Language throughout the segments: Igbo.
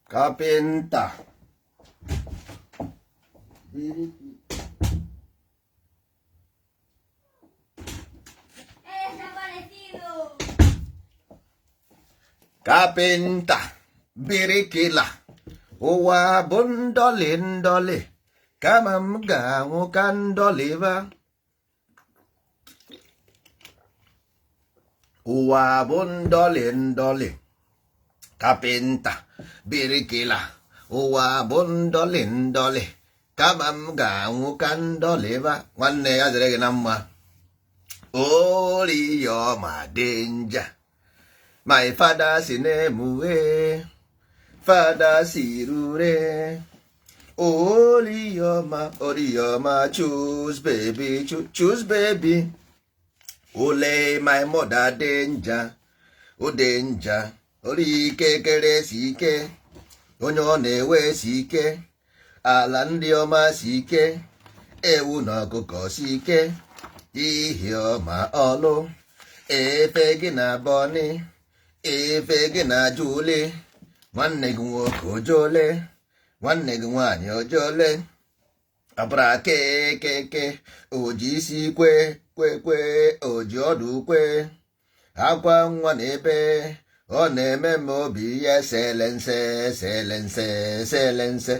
Kapịnta, biriki. ¡He desaparecido! Kapịnta, birikila. Ụwa bụ ndọlị ndọlị, kama m ga-anwụ ka ndọlịba. Ụwa bụ ndọlị ndọlị, kapịnta, birikila. Ụwa bụ ndọlị ndọlị, kama m ga-anwụ ka ndọlịba. Nwanne ya dịrị gị na mma. Oriọma danger. My father si na-emughe, father si rure. Oriọma, Oriọma, choose baby, choose baby. Ole my mother danger, o danger. Ori ike kere si ike, onye ọ na-ewe si ike, ala ndị ọma si ike, ewu na ọkụkọ si ike, ihe ọma ọlụ, efe gị na bọni, efe gị na juli, nwanne gị nwoke ojole, nwanne gị nwaanyị ojole, ọbara kekeke, oji isi kwe kwe kwe, oji ọdụ kwe, akwa nwa na ebe ọ na-eme m obi ya selense selense selense.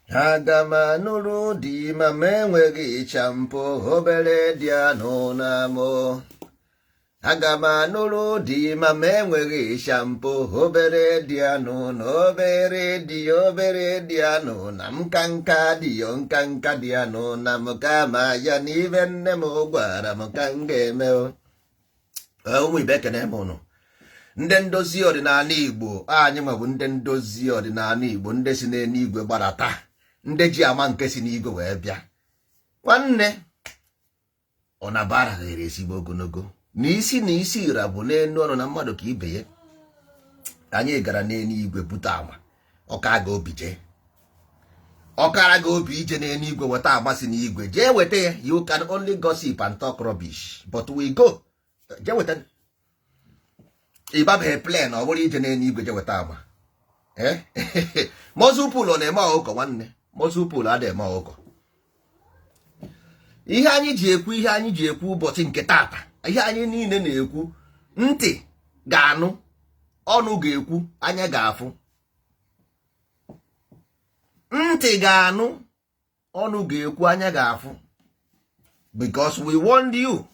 Aga m anụrụ di ma m enweghị champo, obere dị anụ na mụ. Aga m anụrụ di ma m enweghị shampo, obere dị anụ na obere dị, obere dị anụ na m ka nka dị yo, nka nka dị anụ na m, kama ya n'ibe nne m gwara m ka m ga-eme. Ụmụ ibe, ekene m ụnụ, ndị ndozi ọdịnala Igbo. Anyị nwebụ ndị ndozi ọdịnala Igbo, ndị si n'eluigwe gbadata, ndị ji ama nke si n'igwe wee bịa. Nwanne, ọ na-abara ghere ezigbo ogologo na isi na isi ira bụ n'elu ọnụ na mmadụ ka ibe ya. Anyị gara n'eluigwe bute ama ọka ga obi jee, ọkara gị obi ije n'eluigwe weta ama si n'igwe jee weta ya. You can only gossip and talk rubbish, but we go jee weta. Ịbabeghị plane, ọ bụrụ ije n'eluigwe jee weta ama. Muscle pull ọ na-eme ọkụkọ? Nwanne, muscle pull adịghị eme ọkụkọ. Ihe anyị ji ekwu, ihe anyị ji ekwu ụbọchị nke tata, ihe anyị niile na-ekwu, ntị ga-anụ, ọnụ ga-ekwu, anya ga-afụ. Ntị ga-anụ, ọnụ ga-ekwu, anya ga-afụ, because we warned you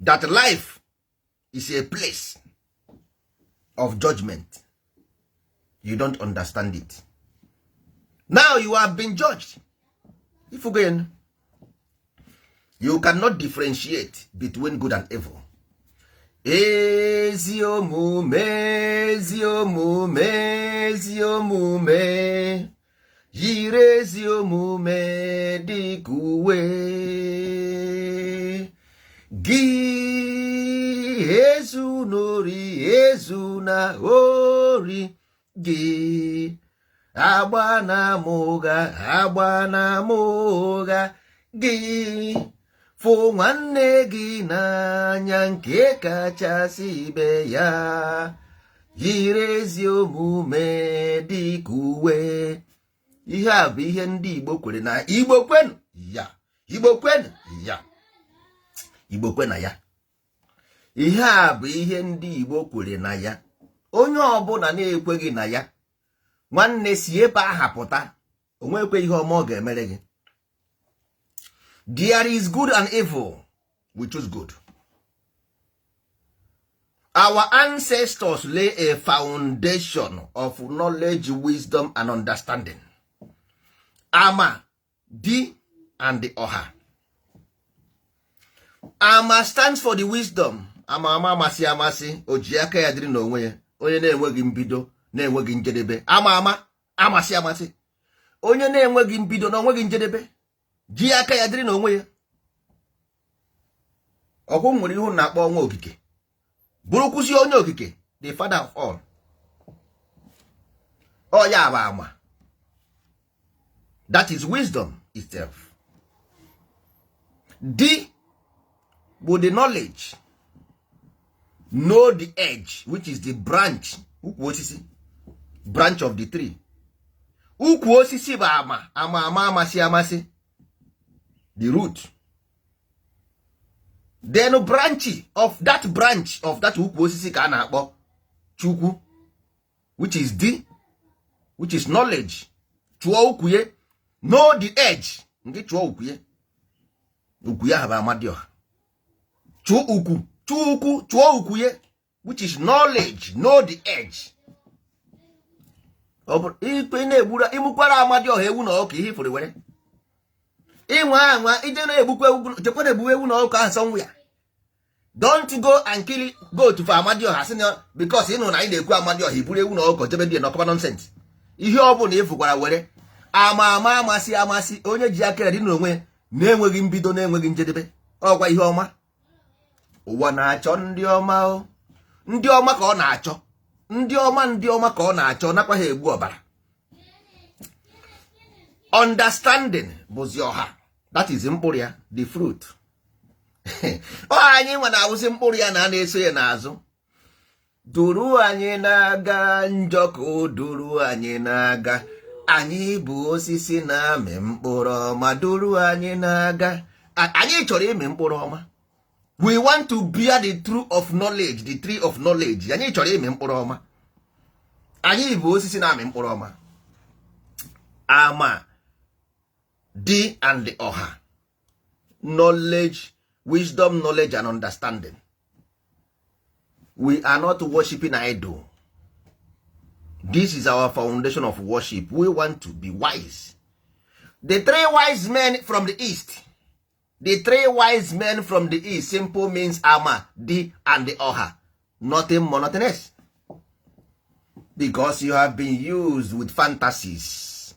that life is a place of judgment. You don't understand it. Now you have been judged. If again you cannot differentiate between good and evil. Ezi omume, ezi omume, ezi omume, yiri ezi omume dịka uwe gị. Ezu n'ori, ezu na ori gị, agba na ama ụgha, agba na ama ụgha gị. Fụ nwanne gị n'anya nke kachasị ibe ya, yiri ezi omume dịka uwe. Ihe a bụ ihe ndị Igbo kwere na Igbo kwenu ya, Igbo kwenu ya, Igbo kwe na ya. Ihe a bụ ihe ndị Igbo kwere na ya. Onye ọbụla na-ekweghị na ya, nwanne, si ebe aha pụta. Onwekwe ihe ọma ọ ga-emere gị. There is good and evil. We choose good. Our ancestors lay a foundation of knowledge, wisdom and understanding. Ama di and the ọha. Ama stands for the wisdom. Ama ama, amasị amasị, o ji aka ya dịrị n'onwe ya, onye na-enweghị mbido, na-enweghị njedebe. Ama ama, amasị amasị, onye na-enweghị mbido na onweghị njedebe, ji aka ya dịrị n'onwe ya. Ọkwụ nwere ihu na-akpọ ọnwa okike, bụrụkwụzi onye okike, the father of all. Ọ ya bụ ama. That is wisdom itself. D bụ the knowledge, know the edge, which is the branch, which is the root of Ukwu osisi, branch of the tree. Ukwu osisi bụ ama ama ama amasị amasị, the root. Then branch of that, branch of that ukwu osisi ka a na-akpọ Chukwu, which is the, which is knowledge. Chụọ ukwu ye, know the edge. Nke chụọ ukwu ye, ukwu ya ha bụ Amadioha. Chụọ ukwu, chụọ ukwu, chụọ ukwu ye, which is knowledge. Know the edge. Ọ bụrụ ikpe na-egburu ịmụkwara Amadioha ewu na ọkụ, ihe ifuru were ịnwa anwa ije na-egbukwa ewu, jekwa na-egbu ewu na ọkụ ahụ somewhere. Don't go and kill goat for Amadioha, sị na because ị nụ na anyị na-ekwu Amadioha, iburu ewu na ọkụ jebe dị n'ọkọba. Nonsense. Ihe ọ bụla ịfụkwara were ama ama amasị amasị, onye ji aka dị n'onwe ya, na-enweghị mbido, na-enweghị njedebe. Ọkwa ihe ọma ụwa na-achọ, ndị ọma o, ndị ọma ka ọ na-achọ, ndị ọma, ndị ọma ka ọ na-achọ, nakwa ha egbu ọbara. Understanding bụzi ọha, that is mkpụrụ ya, the fruit. Ọ anyị nwa na-awụsị mkpụrụ ya na a na-eso ya n'azụ. Duru anyị na-aga njọkụ, duru anyị na-aga. Anyị bụ osisi na-amị mkpụrụ ọma. Duru anyị na-aga. Anyị chọrọ ịmị mkpụrụ ọma. We want to bear the tree of knowledge, the tree of knowledge. Anyị chọrọ ịmị mkpụrụ ọma. Anyị bụ osisi na-amị mkpụrụ ọma. Ama di and ọha, knowledge, wisdom, knowledge and understanding. We are not worshiping idol. This is our foundation of worship. We want to be wise. The three wise men from the east, the three wise men from the east, simple means ama di and the ọha, nothing more, nothing else, because you have been used with fantasies,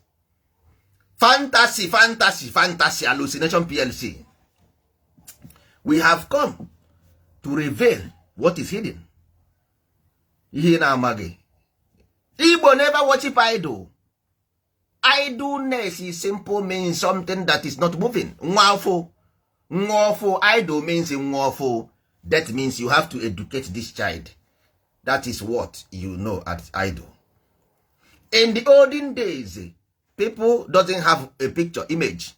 fantasy, fantasy, fantasy, hallucination plc. We have come to reveal what is hidden. Ihe na-amaghị, Igbo never worship idol. Idleness is simple means something that is not moving. Nwa afọ, nwa ọfụ. Idol means nwa ọfụ. That means you have to educate this child. That is what you know at idol. In the olden days, people doesn't have a picture image,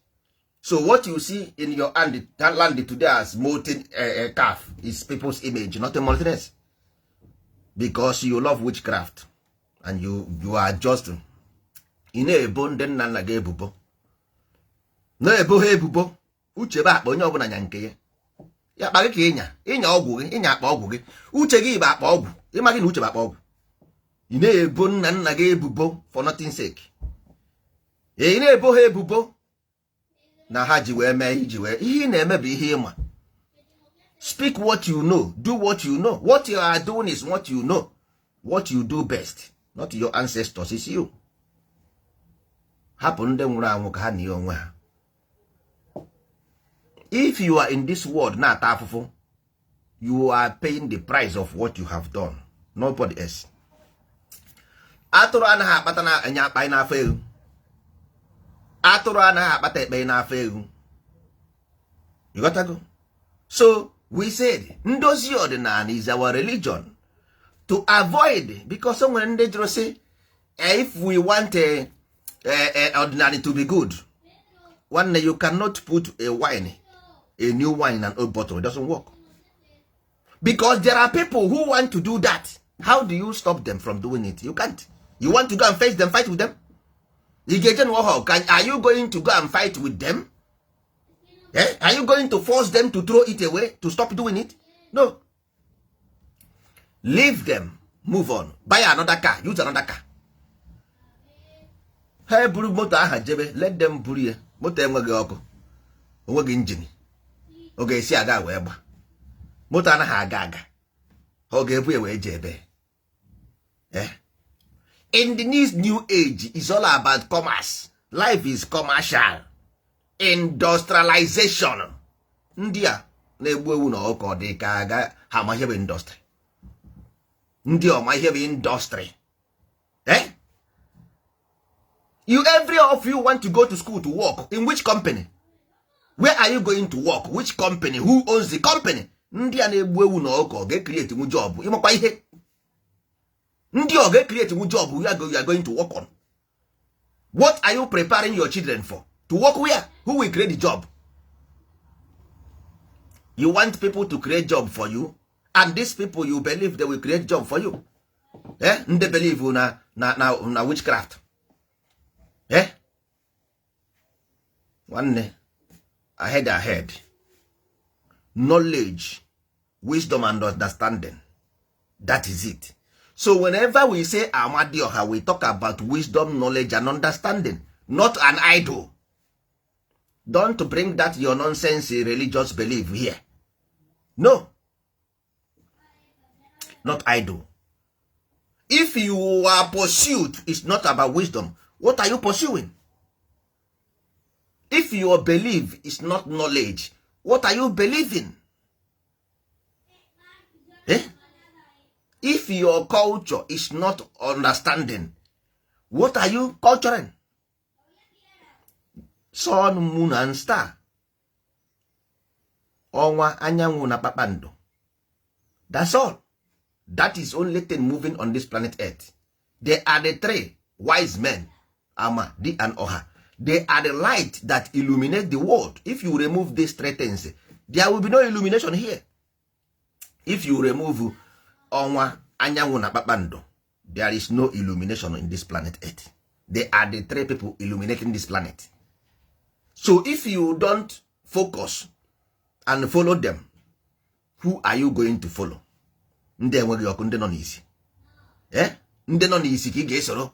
so what you see in your hand, land today as molten calf is people's image, not a else, because you love witchcraft and you are just, ị na-ebo ndị nna nna gị ebubo, na-ebo ha ebubo. Uche bụ akpa, onye ọbụla nya nke ya. Ya akpa gị ka ịnya, ịnya ọgwụ gị, ịnya akpa ọgwụ gị. Uche gị bụ akpa ọgwụ. Ịma gị na uche bụ akpa ọgwụ. Ị na-ebo nna nna gị ebubo for nothing sake. Ị na-ebo ha ebubo na ha ji wee mee iji wee ihe ị na-eme bụ ihe ịma. Speak what you know, do what you know. What you are doing is what you know, what you do best, not your ancestors, is you. Hapụ ndị nwụrụ anwụ ka ha na onwe ha. If you are in this world na-ata afụfụ, you are paying the price of what you have done, nobody else. Atụrụ anaghị akpata na anya akpa n'afọ ewu. Atụrụ anaghị akpata ekpe n'afọ ewu. You got to go. So we said ndozi ọdịnala is our religion to avoid, because o nwere ndị jụrụ sị, if we want a ọdịnala to be good. Nwanne, you cannot put a wine, a new wine in an old bottle. It doesn't work, because there are people who want to do that. How do you stop them from doing it? You can't. You want to go and face them, fight with them? Ị ga-eje n'ụwa? Can, are you going to go and fight with them, eh? Are you going to force them to throw it away, to stop doing it? No, leave them, move on, buy another car, use another car. Ha eburu moto aha jebe, let them buru ya. Moto enweghị ọkụ, onweghị engine, ọ ga-esi aga wee gba? Moto anaghị aga aga, ọ ga-ebu ya wee jee ebe, eh? In the new age is all about commerce. Life is commercial industrialization. Ndị a na-egbu ewu na ọkọ dị ka aga ha ama ihe bụ industry. Ndị ọma ihe bụ industry, eh? You, every of you want to go to school to work in which company? Where are you going to work? Which company? Who owns the company? Ndị a na-egbu ewu na ọkọ ga-ecreate nwu job? Ịmakwa ihe Ndị ọ ga-create wu job you are going to work on? What are you preparing your children for? To work where? Who will create the job? You want people to create job for you, and these people you believe they will create job for you, eh? Ndị believe na witchcraft, eh? Nwanne, ahead, ahead. Knowledge, wisdom and understanding, that is it. So whenever we say Amadioha, we talk about wisdom, knowledge and understanding, not an idol. Don't bring that your nonsense religious belief here. No, not idol. If you are pursuit is not about wisdom, what are you pursuing? If your belief is not knowledge, what are you believing, eh? If your culture is not understanding, what are you culturing? Sun, moon and star, ọnwa, anyanwụ na kpakpando, that's all. That is only thing moving on this planet Earth. They are the three wise men, Ama di and Oha. They are the light that illuminate the world. If you remove these three things, there will be no illumination here. If you remove ọnwa, anyanwụ na kpakpando, there is no illumination in this planet Earth. They are the three people illuminating this planet. So if you don't focus and follow them, who are you going to follow? Ndị enweghị ọkụ, ndị nọ n'isi, eh? Ndị nọ n'isi ka ị ga-esoro.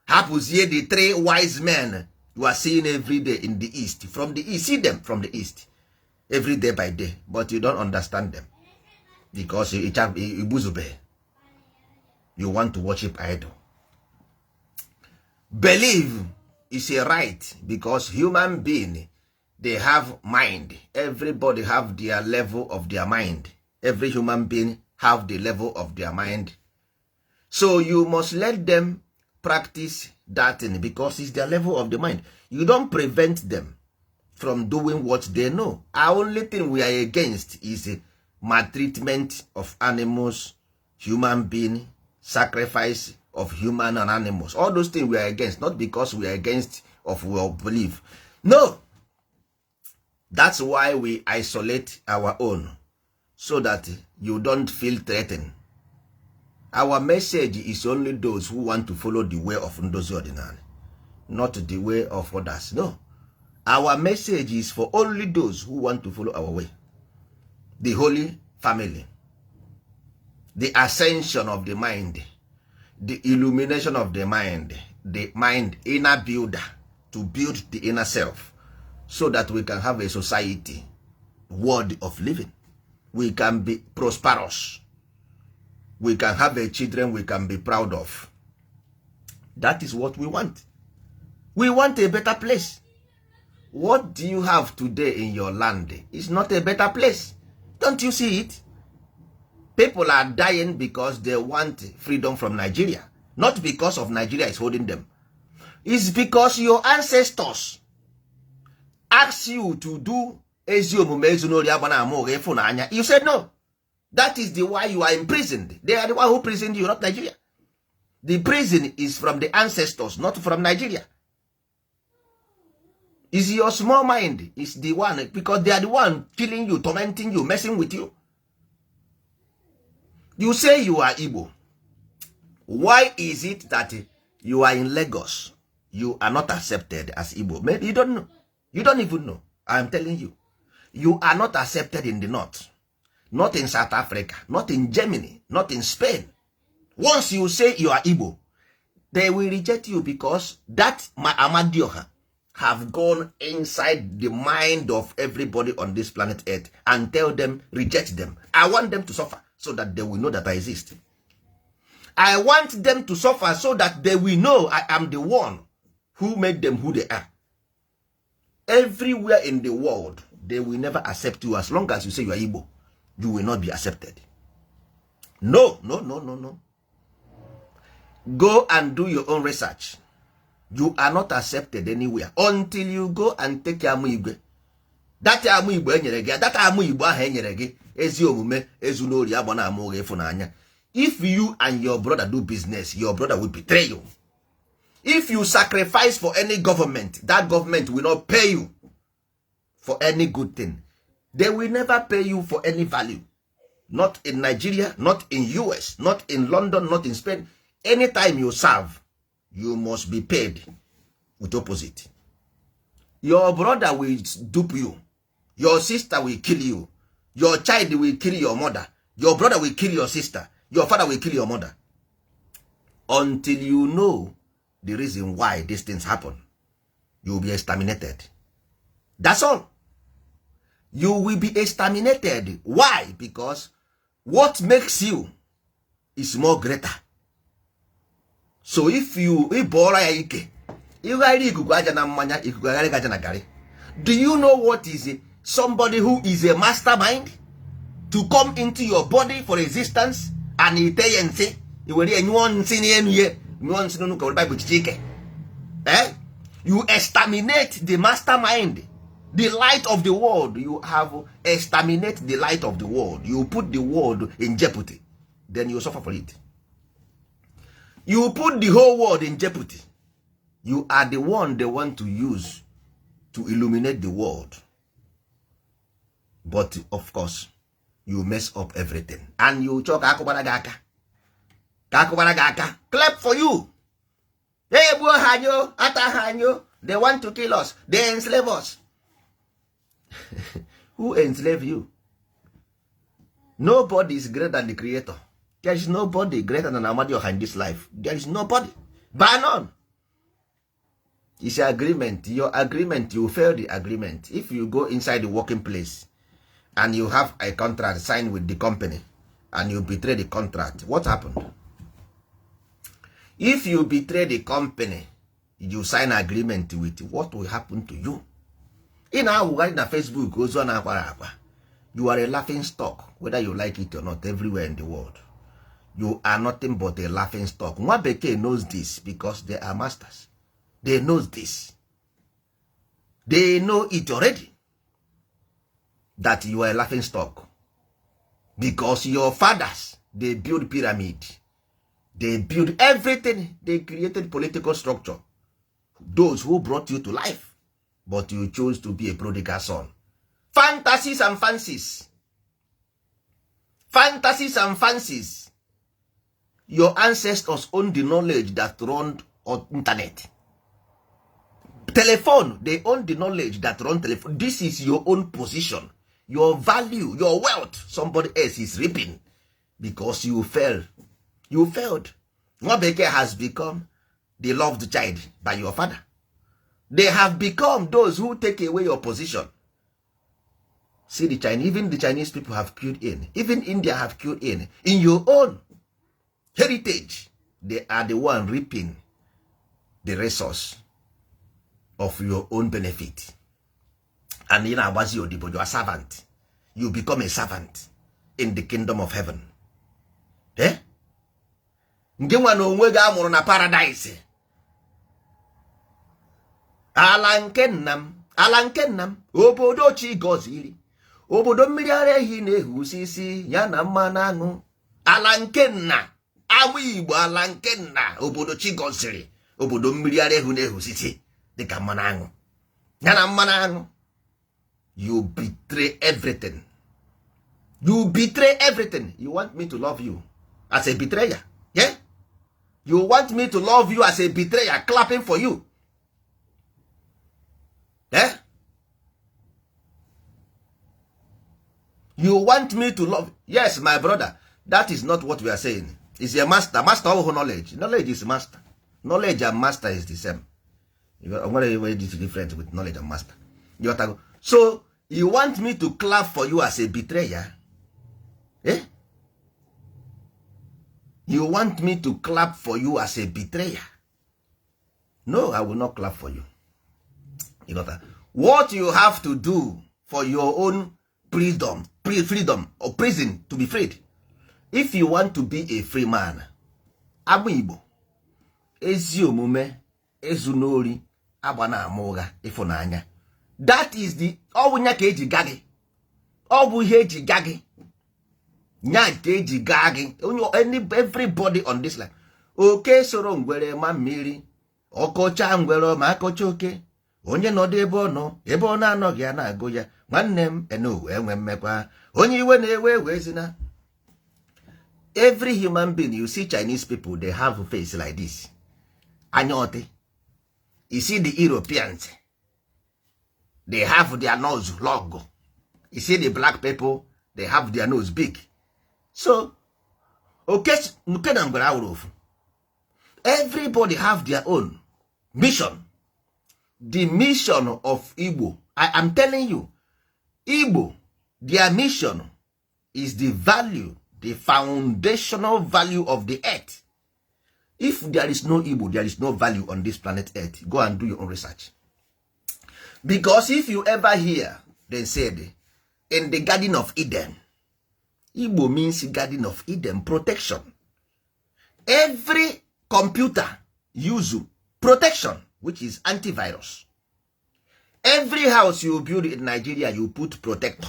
Hapụzie the three wise men you are seeing every day in the east, from the east. See them from the east every day by day, but you don't understand them because igbuzubeghị. You want to worship idol. Believe is a right because human being, they have mind. Everybody have their level of their mind. Every human being have the level of their mind, so you must let them practice that thing because it's their level of the mind. You don't prevent them from doing what they know. Our only thing we are against is maltreatment of animals, human being, sacrifice of human and animals. All those things we are against, not because we are against of our belief. No, that's why we isolate our own, so that you don't feel threatened. Our message is only those who want to follow the way of Ndozi Ọdịnala, not the way of others. No, our message is for only those who want to follow our way, the holy family, the ascension of the mind, the illumination of the mind, the mind inner builder, to build the inner self so that we can have a society worthy of living. We can be prosperous, we can have a children we can be proud of. That is what we want. We want a better place. What do you have today in your land is not a better place. Don't you see it? People are dying because they want freedom from Nigeria, not because of Nigeria is holding them. It's because your ancestors ask you to do ezi omume, ezu n'ori, agba na ama ụgha, ịfụnanya. You said no. That is the why you are imprisoned. They are the one who prisoned you, not Nigeria. The prison is from the ancestors, not from Nigeria. Is your small mind is the one, because they are the one killing you, tormenting you, messing with you. You say you are Igbo. Why is it that you are in Lagos, you are not accepted as Igbo? Maybe you don't know. You don't even know. I am telling you, you are not accepted in the north, not in South Africa, not in Germany, not in Spain. Once you say you are Igbo, they will reject you because that Amadioha have gone inside the mind of everybody on this planet Earth and tell them, reject them. I want them to suffer so that they will know that I exist. I want them to suffer so that they will know I am the one who made them who they are. Everywhere in the world, they will never accept you. As long as you say you are Igbo, you will not be accepted. No, no, no, no, no. Go and do your own research. You are not accepted anywhere until you go and take ama igwe. That ama Igbo enyere gị, that ama Igbo ahụ enyere gị, ezi omume, ezu n'ori, agba na ama ụgha, ịfụnanya. If you and your brother do business, your brother will betray you. If you sacrifice for any government, that government will not pay you for any good thing. They will never pay you for any value. Not in Nigeria, not in US, not in London, not in Spain. Anytime you serve, you must be paid with opposite. Your brother will dupe you, your sister will kill you, your child will kill your mother, your brother will kill your sister, your father will kill your mother, until you know the reason why these things happen. You will be exterminated. That's all. You will be exterminated. Why? Because what makes you is more greater. So if you ịbụọra ya ike, ịgharị ikuku aja na mmanya, ikuku agharị gị aja na garị. Do you know what is a, somebody who is a mastermind to come into your body for existence and ite ya nsị, i were ya nyụọ nsị n'elu ya, nyụọ nsị n'onu ka were Bible chiche ike, eh? You exterminate the mastermind, the light of the world. You have exterminate the light of the world. You put the world in jeopardy, then you suffer for it. You put the whole world in jeopardy. You are the one they want to use to illuminate the world, but of course you mess up everything and you chọ ka akụgbara gị aka, ka akụgbara gị aka, clap for you. Egbuo ha anyụ, ata ha anyụ. They want to kill us, they enslave us. Who enslave you? Nobody is greater than the creator. There is nobody greater than Amadioha in this life. There is nobody, bar none. It's agreement. Your agreement, you fail the agreement. If you go inside the working place and you have a contract signed with the company and you betray the contract, what happened? If you betray the company you sign agreement with, what will happen to you? Ị na-awụgharị na Facebook ozu a na-akwara akwa. You are a laughing stock, whether you like it or not. Everywhere in the world, you are nothing but a laughing stock. Nwa bekee knows this because they are masters. They knows this. They know it already that you are a laughing stock, because your fathers, they build pyramid, they build everything, they created political structure, those who brought you to life, but you chose to be a prodigal son. Fantasies and fancies, fantasies and fancies. Your ancestors own the knowledge that run on internet, telephone. They own the knowledge that run telephone. This is your own position, your value, your wealth. Somebody else is reaping because you fail. You failed. Nwa bekee has become the loved child by your father. They have become those who take away your position. See the Chinese, even the Chinese people have queued in, even India have queued in your own heritage. They are the one reaping the resource of your own benefit, and ị na-agbazi odibo. You are servant. You become a servant in the kingdom of heaven, eh? Nke nwa na onwe gị amụrụ na paradise, ala nke nna m, ala nke nna m, obodo chi gọziri, obodo mmiri ara ehi na-ehusi isi ya na mmanụ aṅụ, ala nke nna ama Igbo, ala nke nna, obodo chi gọziri, obodo mmiri ara ehu na-ehusisi dịka mmanụ aṅụ ya na mmanụ aṅụ. You betray everything. You betray everything. You want me to love you as a betrayer? Yeah, you want me to love you as a betrayer, clapping for you, eh? You want me to love? Yes, my brother, that is not what we are saying. Is a master. Master of knowledge. Knowledge is master. Knowledge and master is the same. Nwere ihe dị different with knowledge and master. You ghọtago? So you want me to clap for you as a betrayer, eh? You want me to clap for you as a betrayer? No, I will not clap for you. You got that? What you have to do for your own freedom, freedom or prison to be freed, if you want to be a free man, agba Igbo, ezi omume, ezu n'ori, agba na ama ụgha, ịfụnanya, that is the ọwụ ya ka eji ga gị, ọ bụ ihe eji ga gị. Nya nke eji gaa gị onye, everybody on this life. Oke soro ngwere ma mmiri, ọkọcha ngwere ma akọcha oke. Onye nọdụ ebe ọ nọ, ebe ọ na-anọghị, a na-agụ ya. Nwanne m, enowe enwe mmekwa onye iwe na-ewe ewezina. Every human being you see, Chinese people, they have face like this, anya ọtị. You see the Europeans, they have their nose long. You see the black people, they have their nose big. So oke nke na ngwere awụrụ ofu. Everybody have their own mission. The mission of Igbo, I am telling you, Igbo, their mission is the value, the foundational value of the earth. If there is no Igbo, there is no value on this planet earth. Go and do your own research, because if you ever hear they said in the Garden of Eden, Igbo means Garden of Eden protection. Every computer use protection, which is antivirus. Every house you build in Nigeria, you put protector.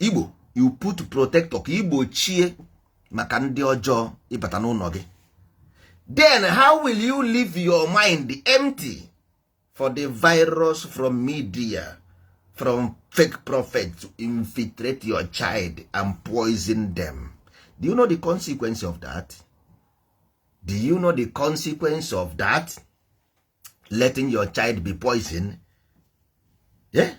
Igbo, you put protector ka igbochie maka ndị ọjọọ ịbata n'ụlọ gị. Then how will you leave your mind empty for the virus from media, from fake prophet to infiltrate your child and poison them? Do you know the consequence of that? Do you know the consequence of that, letting your child be poisoned? Yeah,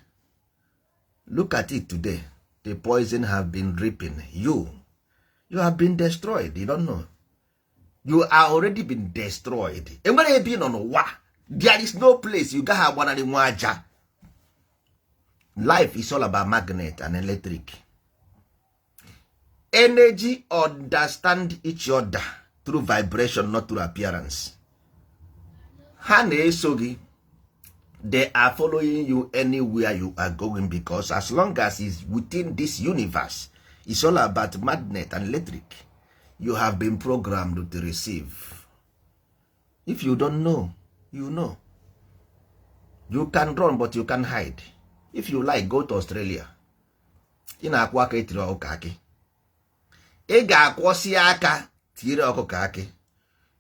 look at it today. The poison have been dripping you. You have been destroyed. You don't know you are already been destroyed. Enwere ebe ị nọ n'ụwa, there is no place you gaghị agbanarị nwa aja. Life is all about magnet and electric energy. Understand each other through vibration, not through appearance. Ha na-eso gị. They are following you anywhere you are going, because as long as it's within this universe, it's all about magnet and electric. You have been programmed to receive. If you don't know, you know. You can run, but you can hide. If you like, go to Australia. Ị na-akwụ aka etiri ọkụkọ akị, ị ga-akwọsi aka tinyere ọkụkọ akị.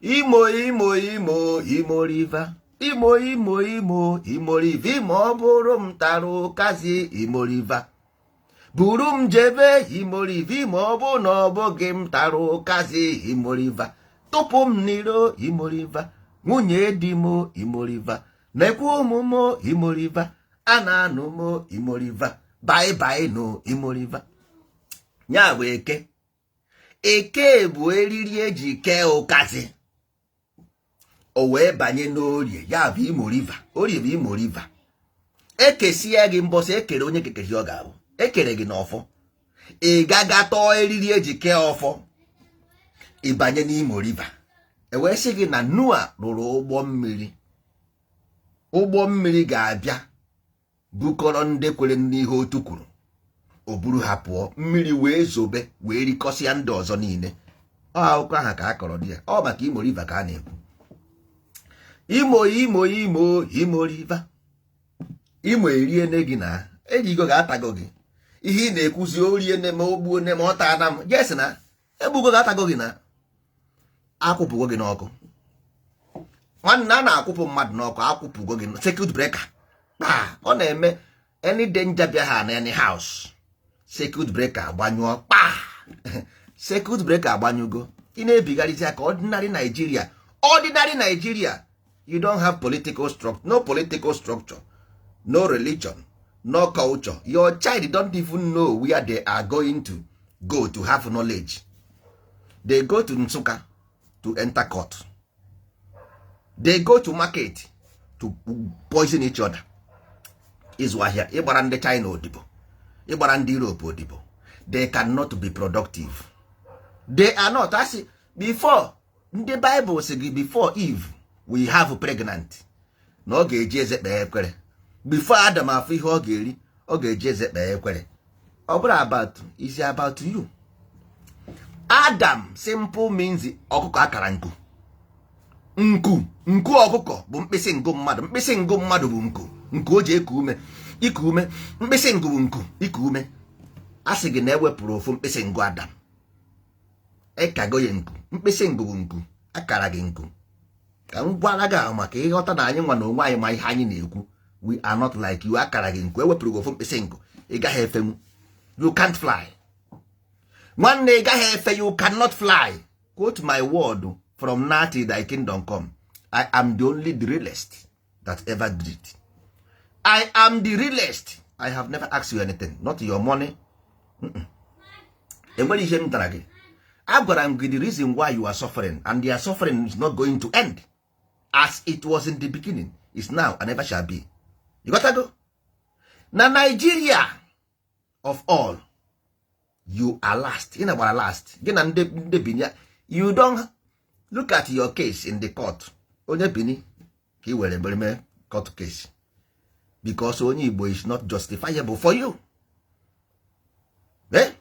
Imo, Imo, Imo, Imo River, Imo, Imo, Imo, Imo River. Imo, ọ bụrụ m tara ụkazi, Imo River buru m jebe Imo River. Imo, ọ bụ na ọ bụghị m tara ụkazi, Imo River tụpụ m n'iro. Imo River, nwunye di m, Imo River na-ekwe ụmụ m, Imo River a na-anụ m, Imo River, bye bye no Imo River. Ya bụ eke. Eke bụ eriri eji kee ụkazi, o wee banye n'orie. Ya bụ Imo River. Orie bụ Imo River. Ekesie gị mbọsị ekere onye kekere, ọ ga-abụ ekere gị n'ọfọ. Ị gaga tọọ eriri eji kee ọfọ, ịbanye n'Imo River. E wee sị gị na Noa rụrụ ụgbọ mmiri. Ụgbọ mmiri ga-abịa bukọrọ ndị kwere n'ihe otu kwuru, o buru ha pụọ. Mmiri wee zobe, wee rikọsịa ndị ọzọ niile. Ọ akụkọ ahụ ka a kọrọ dị ya. Ọ maka Imo River ka a na-ekwu. Imo, Imo, Imo, Imo River, Imo eriene gị na ejigo ga-atago gị. Ihe ị na-ekwuzi, oriene ma o gbuo ne ma ọ taa na m yes na egbugo ga-atago gị na akwụpụgo gị n'ọkụ. Nwanne, a na-akwụpụ mmadụ n'ọkụ, akwụpụgo gị. Circuit breaker kpaa, ọ na-eme any danger bịa ha na any house, circuit breaker agbanyụọ kpaa. Circuit breaker agbanyụgo. Ị na-ebigharịzi aka. Ordinary Nigeria, ordinary Nigeria, you don't have political structure, no political structure, no religion, no culture. Your child don't even know where they are going to go to have knowledge. They go to Nsukka to enter court. They go to market to poison each other. Ịzụ ahịa, ịgbara ndị China odibo, ịgbara ndị Europe odibo. They cannot be productive. They are not. Asị before ndị Bible sị gị, before Eve we have pregnant, na ọ ga-eji eze kpee ekwere. Before Adam afụ ihe ọ ga-eri, ọ ga-eji eze kpee ekwere. Ọ bụrụ about is about you. Adam simple means ọkụkọ akara nku. Nku, nku ọkụkọ bụ mkpịsị ngụ mmadụ. Mkpịsị ngụ mmadụ bụ nku, nku o ji eku ume, iku ume. Mkpịsị ngụ bụ nku iku ume. A sị gị na ewepụrụ ofu mkpịsị ngụ Adam, ịkago ya nku. Mkpịsị ngụ bụ nku akara gị nku. Ka m gwara gị ahụ maka ịghọta na anyị nwa na onwe anyị ma ihe anyị na-ekwu. We are not like you. Akara gị nku, ewepụrụ gị ofu mkpịsị ngụ, ị gaghị efenwu. You can't fly. Nwanne, ị gaghị efe. You cannot fly. Quote my word, from now till thy kingdom come, I am the only, the realest that ever did it. I am the realest. I have never asked you anything, not your money. Enwere ihe m dara gị? Agwara m gị the reason why you are suffering, and your suffering is not going to end. As it was in the beginning, is now and never shall be. You got to go na Nigeria. Of all, you are last. Ị na-gbara last, gị na ndị Bini. You don't look at your case in the court. Onye Bini ka ị were mere mee court case, because onye Igbo is not justifiable for you. Eh?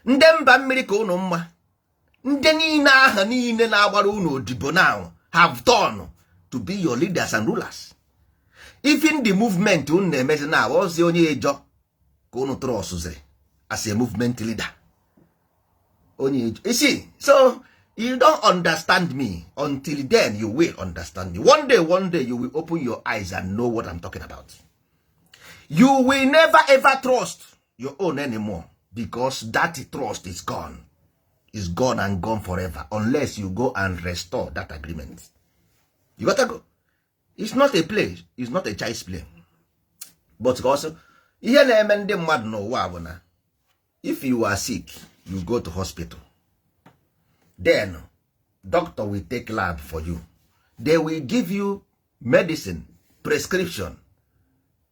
Ndị mba mmiri ka unu mma. Ndị niile aha niile na-agbara unu odibo now have turned to be your leaders and rulers. Even the movement unu na-emezi now, ozi onye Ijọ ka unu trustụziri as a movement leader, onye Ijọ. You see, so you don't understand me. Until then, you will understand me one day. One day you will open your eyes and know what I'm talking about. You will never ever trust your own anymore, because that trust is gone, is gone and gone forever, unless you go and restore that agreement. You gotta go. It's not a play. It's not a child's play. But also, ihe na-eme ndị mmadụ n'ụwa bụ na if you are sick, you go to hospital. Then doctor will take lab for you. They will give you medicine prescription.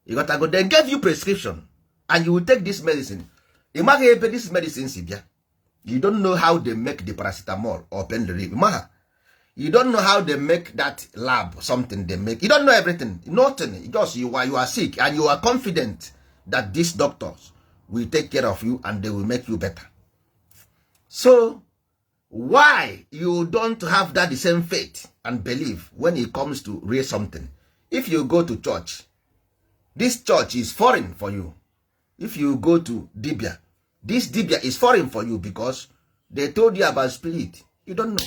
You gotta go. They give you prescription and you will take this medicine. Ị maghị ebe this medicine si bịa. You don't know how they make the paracetamol or pain relief. Maha, you don't know how they make that lab, something they make. You don't know everything, nothing. Just you are sick and you are confident that these doctors will take care of you and they will make you better. So why you don't have that the same faith and belief when it comes to real something? If you go to church, this church is foreign for you. If you go to dibia, this dibia is foreign for you, because they told you about spirit. You don't know.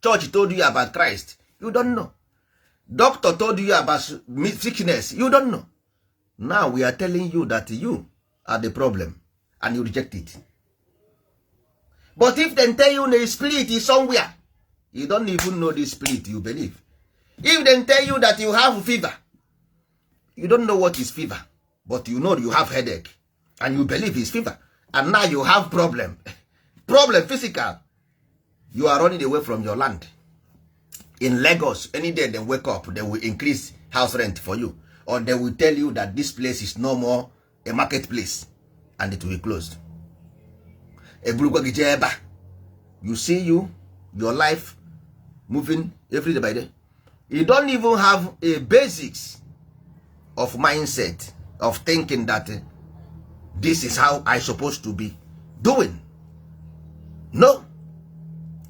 Church told you about Christ. You don't know. Doctor told you about sickness. You don't know. Now we are telling you that you are the problem and you reject it. But if dem tell you the spirit is somewhere, you don't even know the spirit you believe. If dem tell you that you have fever, you don't know what is fever, but you know you have headache and you believe it's fever, and now you have problem, problem physical. You are running away from your land in Lagos. Any day dem wake up, they will increase house rent for you, or they will tell you that this place is no more a market place and it will be closed. Eburukwa gị jee ebe a. You see, you, your life moving every day by day. You don't even have a basics of mindset of thinking that this is how I supposed to be doing. No,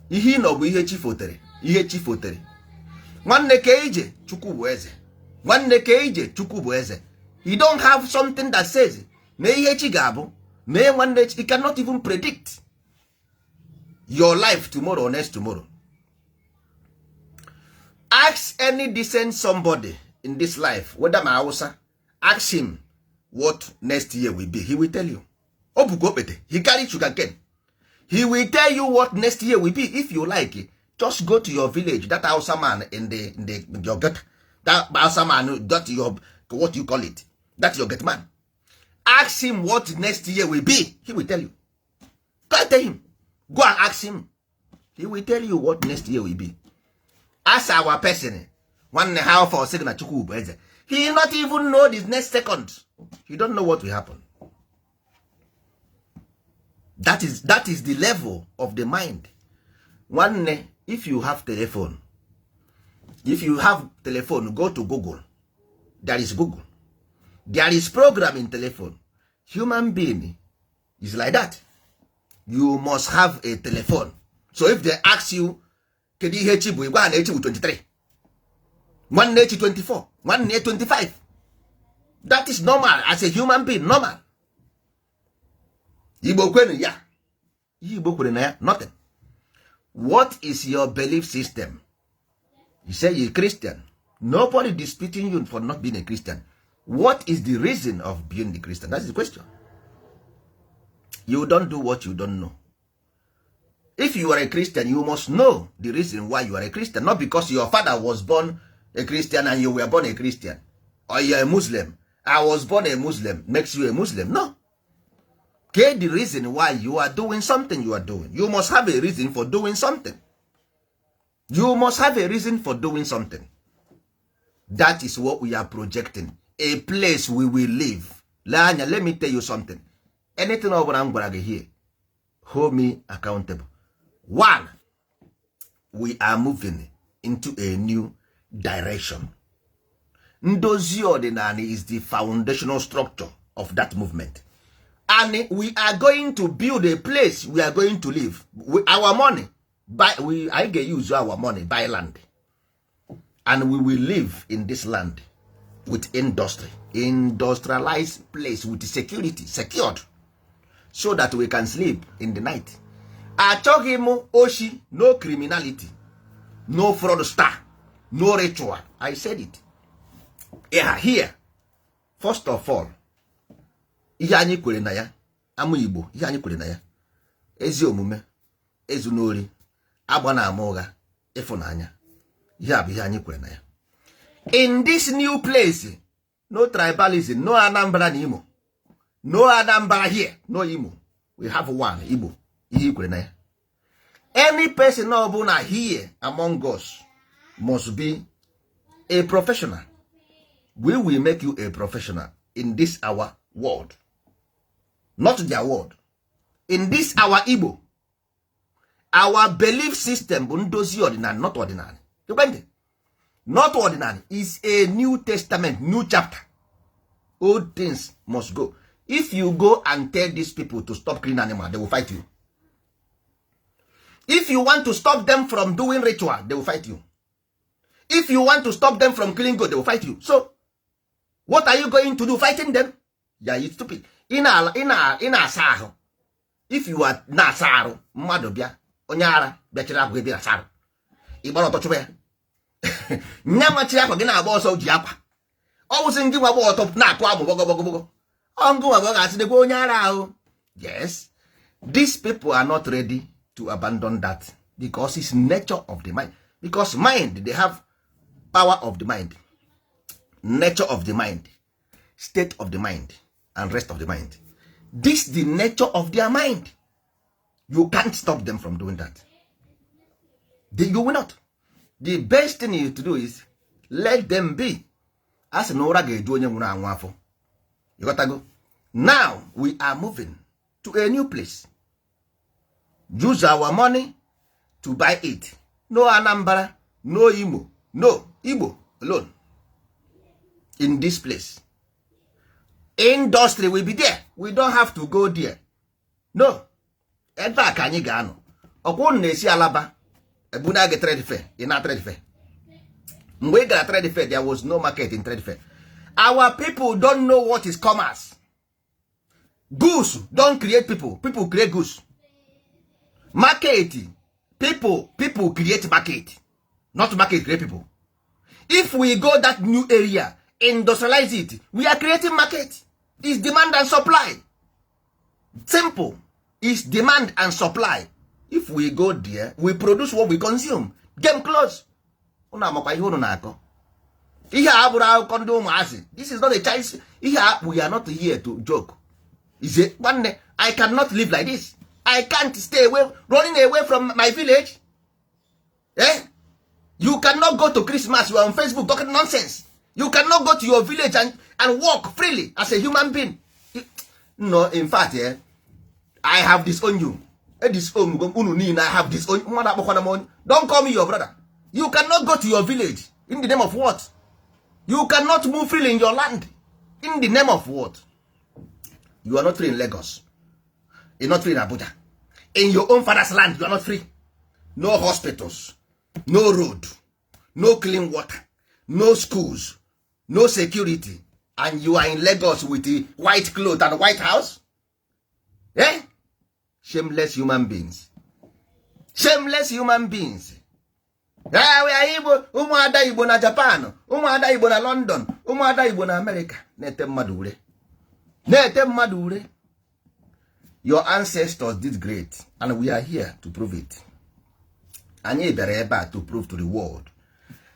ihe ị nọ bụ ihe chi fotere, ihe chi fotere. Nwanne, ka ije Chukwu bụ eze. Nwanne, ka ije Chukwu bụ eze. You don't have something that says na ihe chi ga-abụ mee. Nwanne, you cannot even predict your life tomorrow or next tomorrow. Ask any decent somebody in this life, whether ma Hausa, ask him what next year will be. He will tell you. O bukwa okpete. He carry sugar cane. He will tell you what next year will be. If you like, just go to your village, that Hausa man in the your get, that Hausa man, that your, what you call it, that your get man, ask him what next year will be. He will tell you. Go and tell him. Go and ask him. He will tell you what next year will be. Ask our person, nwanne, how far sị na Chukwu bụ eze. He not even know this next second. He don't know what will happen. That is the level of the mind. Nwanne, if you have telephone, if you have telephone, go to Google. There is Google. There is program in telephone. Human being is like that. You must have a telephone. So if they ask you kedu ihe echi bụ, gwa ha na echi bụ 23, nwanne echi 24, nwanne 25. That is normal as a human being, normal. Igbo kwenu ya. Ihe Igbo kwere na ya, nothing. What is your belief system? You say you're Christian. Nobody disputing you for not being a Christian. What is the reason of being the Christian? That's the question. You don't do what you don't know. If you are a Christian, you must know the reason why you are a Christian, not because your father was born a Christian and you were born a Christian, or you're a Muslim. I was born a Muslim makes you a Muslim. No. Get the reason why you are doing something you are doing. You must have a reason for doing something. You must have a reason for doing something. That is what we are projecting, a place we will live. Lee anya, let me tell you something. Anything ọ bụla m gwara gị here, hold me accountable. One, we are moving into a new direction. Ndozi ọdịnala is the foundational structure of that movement, and we are going to build a place we are going to live with our money. Buy, we, I ga use our money, buy land, and we will live in this land with industry, industrialized place with security, secured, so that we can sleep in the night. Achọghị m oshi, no criminality, no fraudster, no ritual. I said it. Yeah, here, first of all, ihe anyị kwere na ya, ama Igbo, ihe anyị kwere na ya, ezi omume, ezu n'ori, agba na ama ụgha, ịfụnanya, ihe a bụ ihe anyị kwere na ya. In this new place, no tribalism, no Anambra na Imo, no Anambra here, no Imo. We have one Igbo. Ihe i kwere na ya, any person ọbụla here among us must be a professional. We will make you a professional in this our world, not their world, in this our Igbo. Our belief system bụ ndozi ọdịnala, not ọdịnala. Ekwentị, not ọdịnala, is a New Testament, new chapter. Old things must go. If you go and tell these people to stop killing animal, they will fight you. If you want to stop them from doing ritual, they will fight you. If you want to stop them from killing goat, they will fight you. So what are you going to do fighting them? Yeah, you stupid. Ị na-asa ahụ, if you are na-asa arụ, mmadụ bịa, onye ara bịachiri akwa gị, bịa asa arụ, ị gbara ọtọ chụba ya. Nya machiri akwa gị na-agba ọsọ, ji akwa ọ wụsị ngị nwa gba ọtọ na-akụ amụ gbọgọgbọgọgbọgọ. Ọ ngụ nwa ọ ga-asị dịkwa onye ara ahụ. Yes, these people are not ready to abandon that because it's nature of the mind, because mind, they have power of the mind, nature of the mind, state of the mind and rest of the mind. This the nature of their mind. You can't stop them from doing that. You will not. The best thing you to do is let them be. A sị na ụra ga-eju onye nwụrụ anwụ afọ. You got to go. Now we are moving to a new place. Use our money to buy it. No Anambra, no Imo, no Igbo alone in this place. Industry will be there. We don't have to go there. No, ebe a ka anyị ga-anọ. Ọkwa unu na-esi Alaba ebuna gị trade fair. Ị na trade fair, mgbe ị gara trade fair, there was no market in trade fair. Our people don't know what is commerce. Goods don't create people, people create goods. Market, people, people create market, not market create people. If we go that new area, industrialize it, we are creating market. Is demand and supply. Simple. Is demand and supply. If we go there, we produce what we consume. Game close. Unu amakwa ihe unu na-akọ. Ihe a bụrụ akụkọ ndị ụmụazị. This is not a child's ihe a. We are not here to joke. Is a nwanne, I cannot live like this. I can't stay away, running away from my village, eh? You cannot go to Christmas, you are on Facebook talking nonsense. You cannot go to your village and walk freely as a human being. No, in fact, eh, I have disowned you. Disown unu niile. I have disowned. Mmadụ akpọkwana m onye. Don't call me your brother. You cannot go to your village. In the name of what? You cannot move freely in your land. In the name of what? You are not free in Lagos, you're not free in Abuja. In your own father's land, you are not free. No hospitals, no road, no clean water, no schools, no security, and you are in Lagos with the white cloth and white house, eh? Shameless human beings, shameless human beings. Ee, Igbo, ụmụada Igbo na Japan, ụmụada Igbo na London, ụmụada Igbo na America, na-ete mmadụ ure, na-ete mmadụ ure. Your ancestors did great and we are here to prove it. Anyị bịara ebe a to prove to the world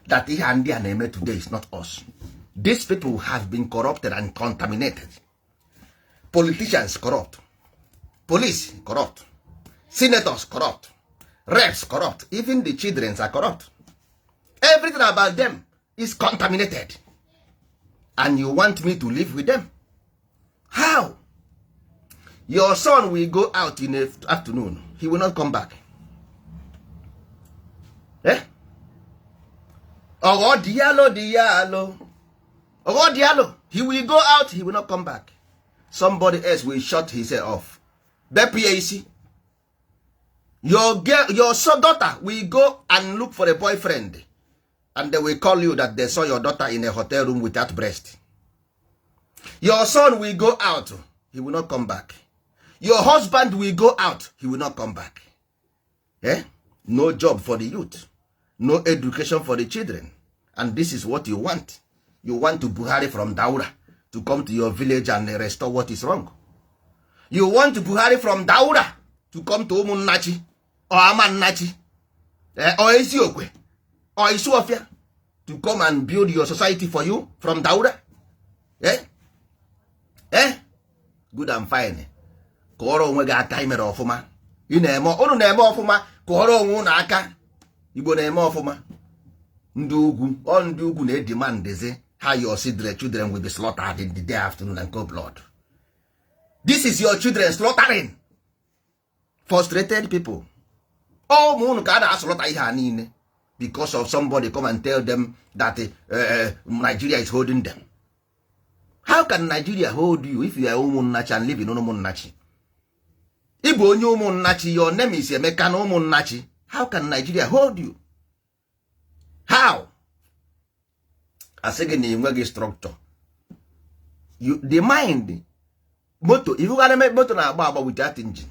that ihe ndị a na-eme today is not us. These people have been corrupted and contaminated. Politicians corrupt, police corrupt, senators corrupt, reps corrupt, even the children are corrupt. Everything about them is contaminated, and you want me to live with them? How? Your son will go out in the afternoon, he will not come back. Eh? Ọghọ dialo dialo, ọghọ dialo. He will go out, he will not come back. Somebody else will shut his head off, bepụ ya isi. Your girl, your son, daughter will go and look for a boyfriend and they will call you that they saw your daughter in a hotel room without breast. Your son will go out, he will not come back. Your husband will go out, he will not come back. Eh? No job for the youth, no education for the children, and this is what you want. You want to Buhari from Daura to come to your village and restore what is wrong. You want Buhari from Daura to come to Umunnachi or Amannachi, eh, or Eziokwe or Isuofia to come and build your society for you from Daura, eh? Eh? Good and fine. Kụọrọ onwe gị aka. Imere ọfụma. Ị na-eme, unu na-eme ọfụma. Kụọrọ onwe unu aka. Igbo na-eme ọfụma. Ndị ugwu, ọ ndị ugwu na-edemandezi how your children will be slaughtered in the day afternoon and cold blood. This is your children slaughtering frustrated people. Ụmụ unu ka a na-aslaughter ihe a niile because of somebody come and tell them that Nigeria is holding them. How can Nigeria hold you if you are ụmụnnachi and live in ụmụnnachi? Ị bụ onye ụmụnnachi, your name is Emeka na ụmụnnachi. How can Nigeria hold you? How? Asị gị na enweghị structure. You, the mind, moto, ifugara moto na-agba agba without engine.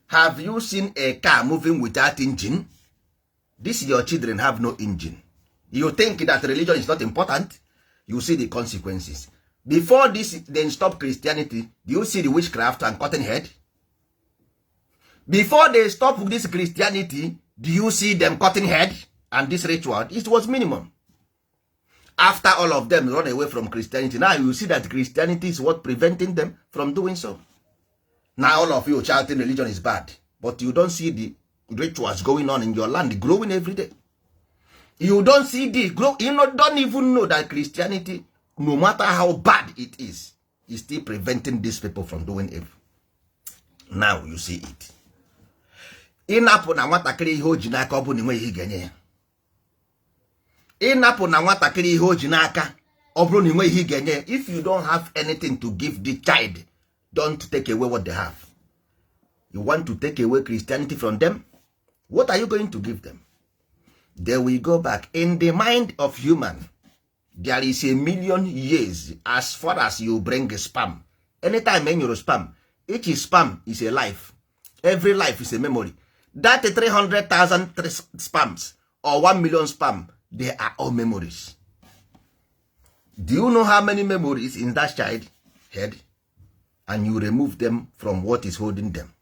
Have you seen a car moving without engine? This your children have no engine. You think that religion is not important. You see the consequences. Before this, then stop Christianity, do you see the witchcraft and cutting head? Before they stop this Christianity, do you see them cutting head and this ritual? It was minimum. After all of them run away from Christianity, now you see that Christianity is what preventing them from doing so. Now all of you shouting religion is bad, but you don't see the rituals going on in your land, growing every day. You don't see the grow. You know, don't even know that Christianity, no matter how bad it is still preventing these people from doing evil. Now you see it. Ịnapụ na nwatakịrị ihe o ji n'aka, ọ bụ na enweghị ihe ị ga-enye ya. Ịnapụ na nwatakịrị ihe o ji n'aka, ọ bụrụ na enweghị ihe ị ga-enye ya. If you don't have anything to give the child, don't take away what they have. You want to take away Christianity from them? What are you going to give them? They will go back. In the mind of human, there is a million years. As far as you bring sperm, anytime e nyụrụ sperm, each sperm is a life. Every life is a memory. That 300,000 sperms or 1 million sperm, they are all memories. Do you know how many memories in that child head? And you remove them from what is holding them,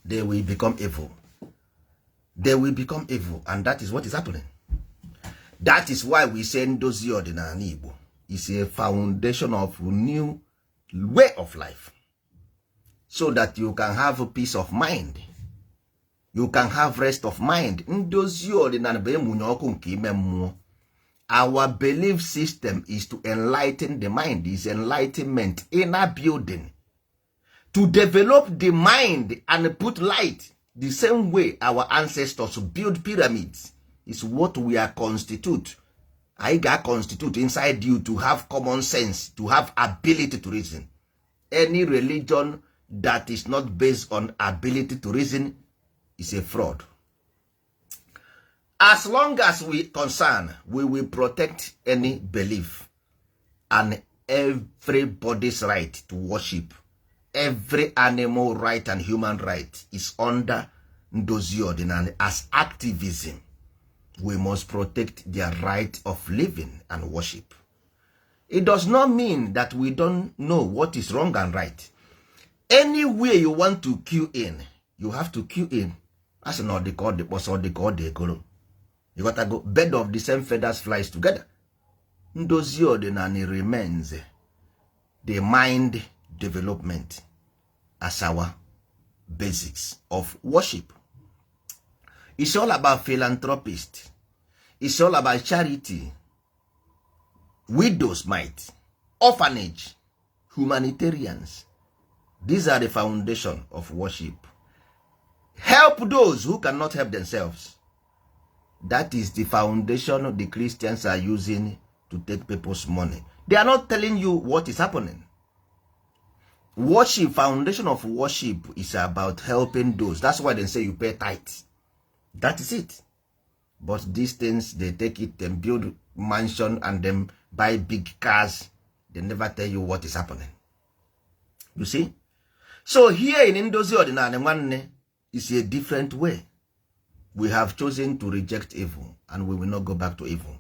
they will become evil. They will become evil, and that is what is happening. That is why we say ndozi ọdịnala Igbo is a foundation of new way of life, so that you can have peace of mind, you can have rest of mind. Ndozi ọdịnala bụ ịmụnye ọkụ nke ime mmụọ. Our belief system is to enlighten the mind, is enlightenment, inner building, to develop the mind and put light, the same way our ancestors build pyramids, is what we are constitute. Anyị ga-constitute inside you to have common sense, to have ability to reason. Any religion that is not based on ability to reason is a fraud. As long as we concern, we will protect any belief and everybody's right to worship. Every animal right and human right is under Ndozi Odinani. As activism, we must protect their right of living and worship. It does not mean that we don't know what is wrong and right. Anywhere you want to queue in, you have to queue in. Asị na ọ dị ka ọ dị kpọsọ, ọ dị ka ọ dị egoro. You got go. Bird of the same feathers flies together. Ndozi Odinani remains the mind development as our basics of worship. It's all about philanthropist. It's all about charity, widows mite, orphanage, humanitarians. These are the foundation of worship. Help those who cannot help themselves. That is the foundation the Christians are using to take people's money. They are not telling you what is happening. Worship, foundation of worship is about helping those. That's why they say you pay tithe. That is it. But these things, they take it and build mansion and then buy big cars. They never tell you what is happening, you see. So here in Ndozi Odinani, nwanne, is a different way. We have chosen to reject evil and we will not go back to evil.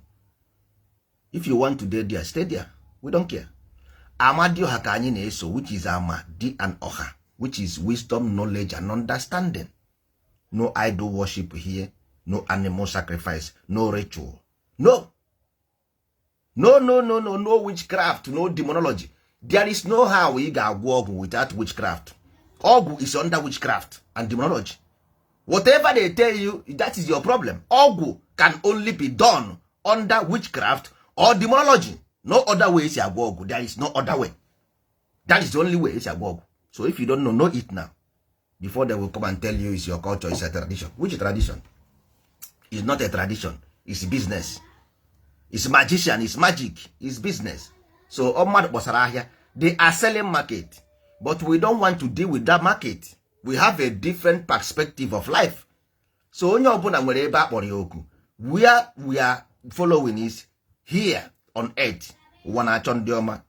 If you want to dey there, stay there. We don't care. Amadioha ka anyị na-eso, which is ama di and ọha, which is wisdom, knowledge and understanding. No idol worship here, no animal sacrifice, no ritual, no, no, no, no, no, no witchcraft, no demonology. There is no how ị ga-agwọ ọgwụ without witchcraft. Ọgwụ is under witchcraft and demonology. Whatever they tell you, that is your problem. Ọgwụ can only be done under witchcraft or demonology. No other way esi agwọ ọgwụ. There is no other way. That is the only way esi agwọ ọgwụ. So if you don't know, know it now before they will come and tell you it's your culture, it's a tradition. Which tradition? It's not a tradition. It's business. It's magician. It's magic. It's business. So ọ mmadụ kpọsara ahịa. They are selling market, but we don't want to deal with that market. We have a different perspective of life. So onye ọbụla nwere ebe a kpọrọ ya oku. Where we are following is here on earth. Ụwa na-achọ ndị ọma,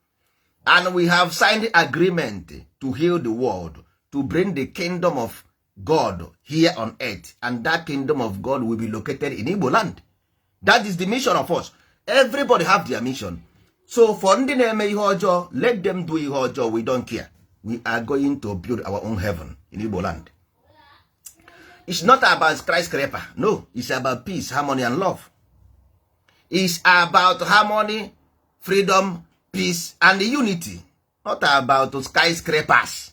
and we have signed agreement to heal the world, to bring the kingdom of God here on earth, and that kingdom of God will be located in Igbo land. That is the mission of us. Everybody have their mission. So for ndị na-eme ihe ọjọọ, let them do ihe ọjọọ. We don't care. We are going to build our own heaven in Igbo land. It's not about skyscraper. No, it's about peace, harmony and love. It's about harmony, freedom, peace and unity, not about skyscrapers.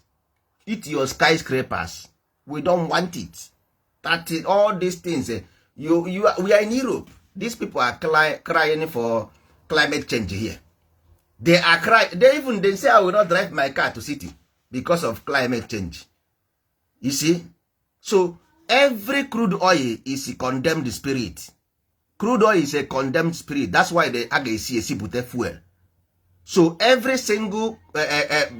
Eat your skyscrapers. We don't want it. That is, all these things, we are in Europe. These people are crying for climate change here. They are crying. They even, they say, "I will not drive my car to city because of climate change." You see? So every crude oil is condemned spirit. Crude oil is a condemned spirit. That's why they a ga-esi esipụta fuel. So every single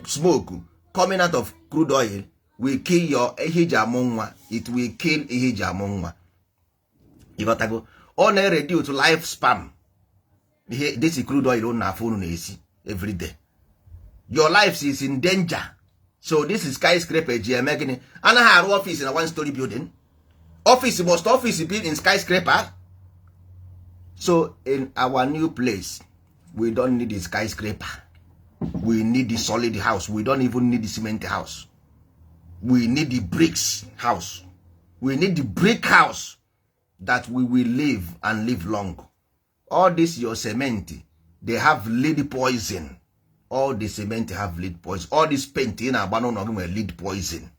smoke coming out of crude oil will kill your ihe iji amụ nwa. It will kill ihe iji amụ nwa. Ịghọtago? Ọ na-reduce life span. Ihe this crude oil unu na-afụ unu na-esi every day, your life is in danger. So this is skyscraper ji eme gịnị? Anaghị arụ office na one story building. Office must office be in skyscraper? So in our new place, we don't need the skyscraper. We need the solid house. We don't even need the cement house. We need the bricks house. We need the brick house that we will live and live long. All this your cement, they have lead poison. All the cement have lead poison. All this paint ị na-agba n'ụlọ gị nwere lead poison.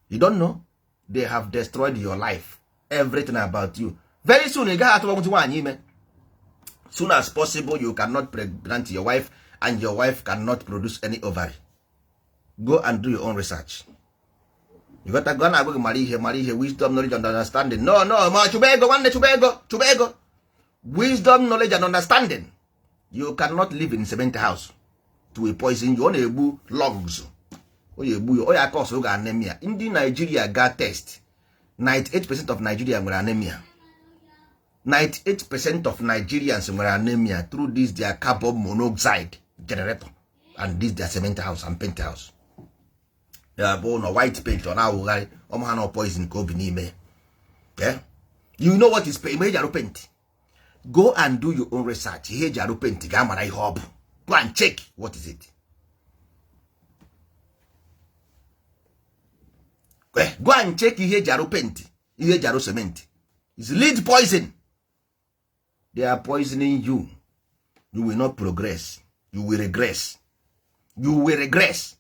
You don't know. They have destroyed your life, everything about you. Very soon ị gaghị atụbanwụzi nwaanyị ime. Soon as possible, you cannot pregnant your wife and your wife cannot produce any ovary. Go and do your own research. You got to go na agwa gị mara ihe, mara ihe. Wisdom, knowledge and understanding. No, no, ma chụba ego, nwanne, chụba ego, chụba ego. Wisdom, knowledge and understanding. You cannot live in cement house to a poison you. Ọ na-egbu lungs, ọ na-egbu ya, ọ ya cause oge anemia. Ndị Nigeria ga test, 98% of Nigeria nwere anemia. 98% of Nigerians nwere anemia through this their carbon monoxide generator and this their cement house and paint house. Ya bụ ụlọ white paint, ọ na-awụgharị ọma ha na poison ka obi n'ime ya. You know what is paint? Eji arụ paint. Go and do your own research. Ihe eji arụ paint, ga-amara ihe ọ bụ. Go and check what is it. Go and check ihe eji arụ paint, ihe eji arụ cement is lead poison. They are poisoning you. You will not progress, you will regress, you will regress.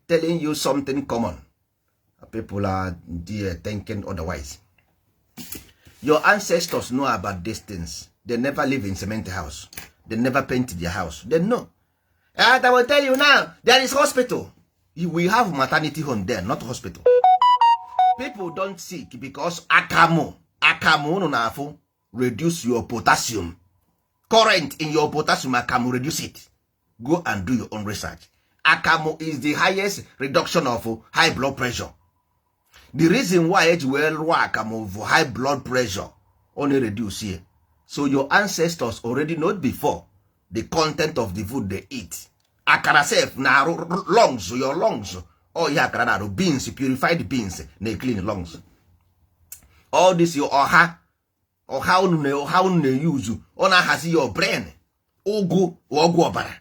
Telling you something common, people are there thinking otherwise. Your ancestors know about these things. They never live in cement house, they never paint their house. They know. And I will tell you now, there is hospital. We have maternity home there, not hospital. People don't sick because akamu, akamu unu na-afụ reduce your potassium current in your potassium. Akamu reduce it. Go and do your own research. Akamu is the highest reduction of high blood pressure. The reason why eji wee rụọ akamu for high blood pressure, ọ na-reduce here. So your ancestors already know before the content of the food they eat. Akara sef na-arụ lungs, your lungs. Ọ ihe akara na-arụ. Beans, purified beans na clean lungs. All this your ọha, ọha unu na ọha unu na-eyuzu, ọ na-ahazi your brain. Ụgụ, ọgwụ ọbara.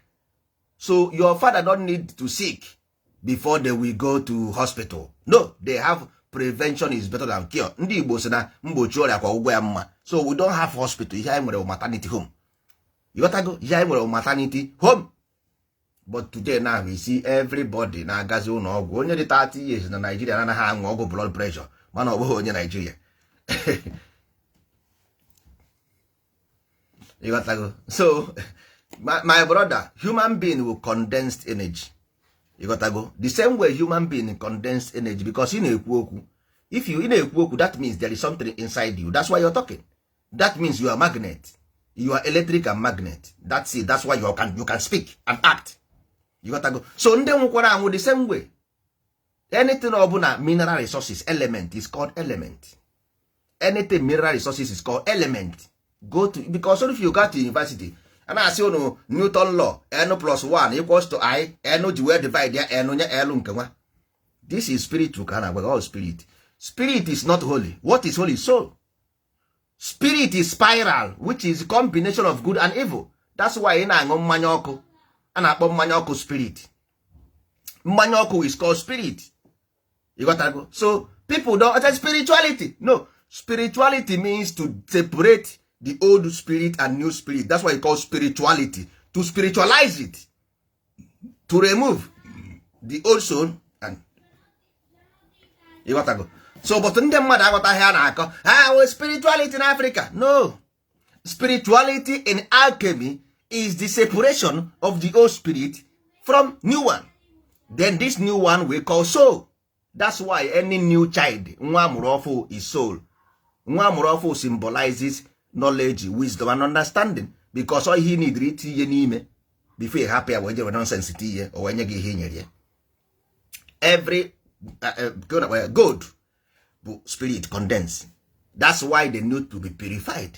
So your father don't need to sick before they will go to hospital. No, they have prevention is better than cure. Ndị Igbo si na mgbochi ọrịa kwa ụgwọ ya mma. So we don't have hospital. Ihe anyị nwere maternity home. You got go. Ihe anyị nwere maternity home. But today now we see everybody na-agazi ụlọ ọgwụ. Onye dị 30 years na Nigeria anaghị aṅụ ọgwụ blood pressure, mana ọ bụghị onye Nigeria. You got go. So my brother, human being will condensed energy. You got go. The same way human being condensed energy, because ị na-ekwu okwu. If you ị na-ekwu okwu, that means there is something inside you. That's why you're talking. That means you are magnet. You are electric and magnet. That's it. That's why you can speak and act. You got go. So ndị nwụkwara anwụ, the same way. Anything ọbụla mineral resources, element is called element. Anything mineral resources is called element. Go to, because if you go to university, a na-asị unu Newton law, n plus 1 equals to I, n ji wee divide ya, n nye l nke nwa. This is spiritual ka a na-agwa gị, all spirit. Spirit is not holy. What is holy? Soul. Spirit is spiral, which is combination of good and evil. That's why ị na-aṅụ mmanya ọkụ, a na-akpọ mmanya ọkụ spirit. Mmanya ọkụ is called spirit. You got to go. So people don't say spirituality. No, spirituality means to separate the old spirit and new spirit. That's why you call spirituality, to spiritualize it, to remove the old soul and you got to go. So but ndị mmadụ aghọtaghị a na-akọ ha wee spirituality in Africa. No, spirituality in alchemy is the separation of the old spirit from new one. Then this new one we call soul. That's why any new child, nwa amụrụ ọfụ, is soul. Nwa amụrụ ọfụ symbolizes knowledge, wisdom and understanding, because all ihe need itinye n'ime before ị hapụ ya wee jewe nonsense tinye, o wee nye gị ihe i nyere ya. Every gold bụ spirit condense. That's why they need to be purified.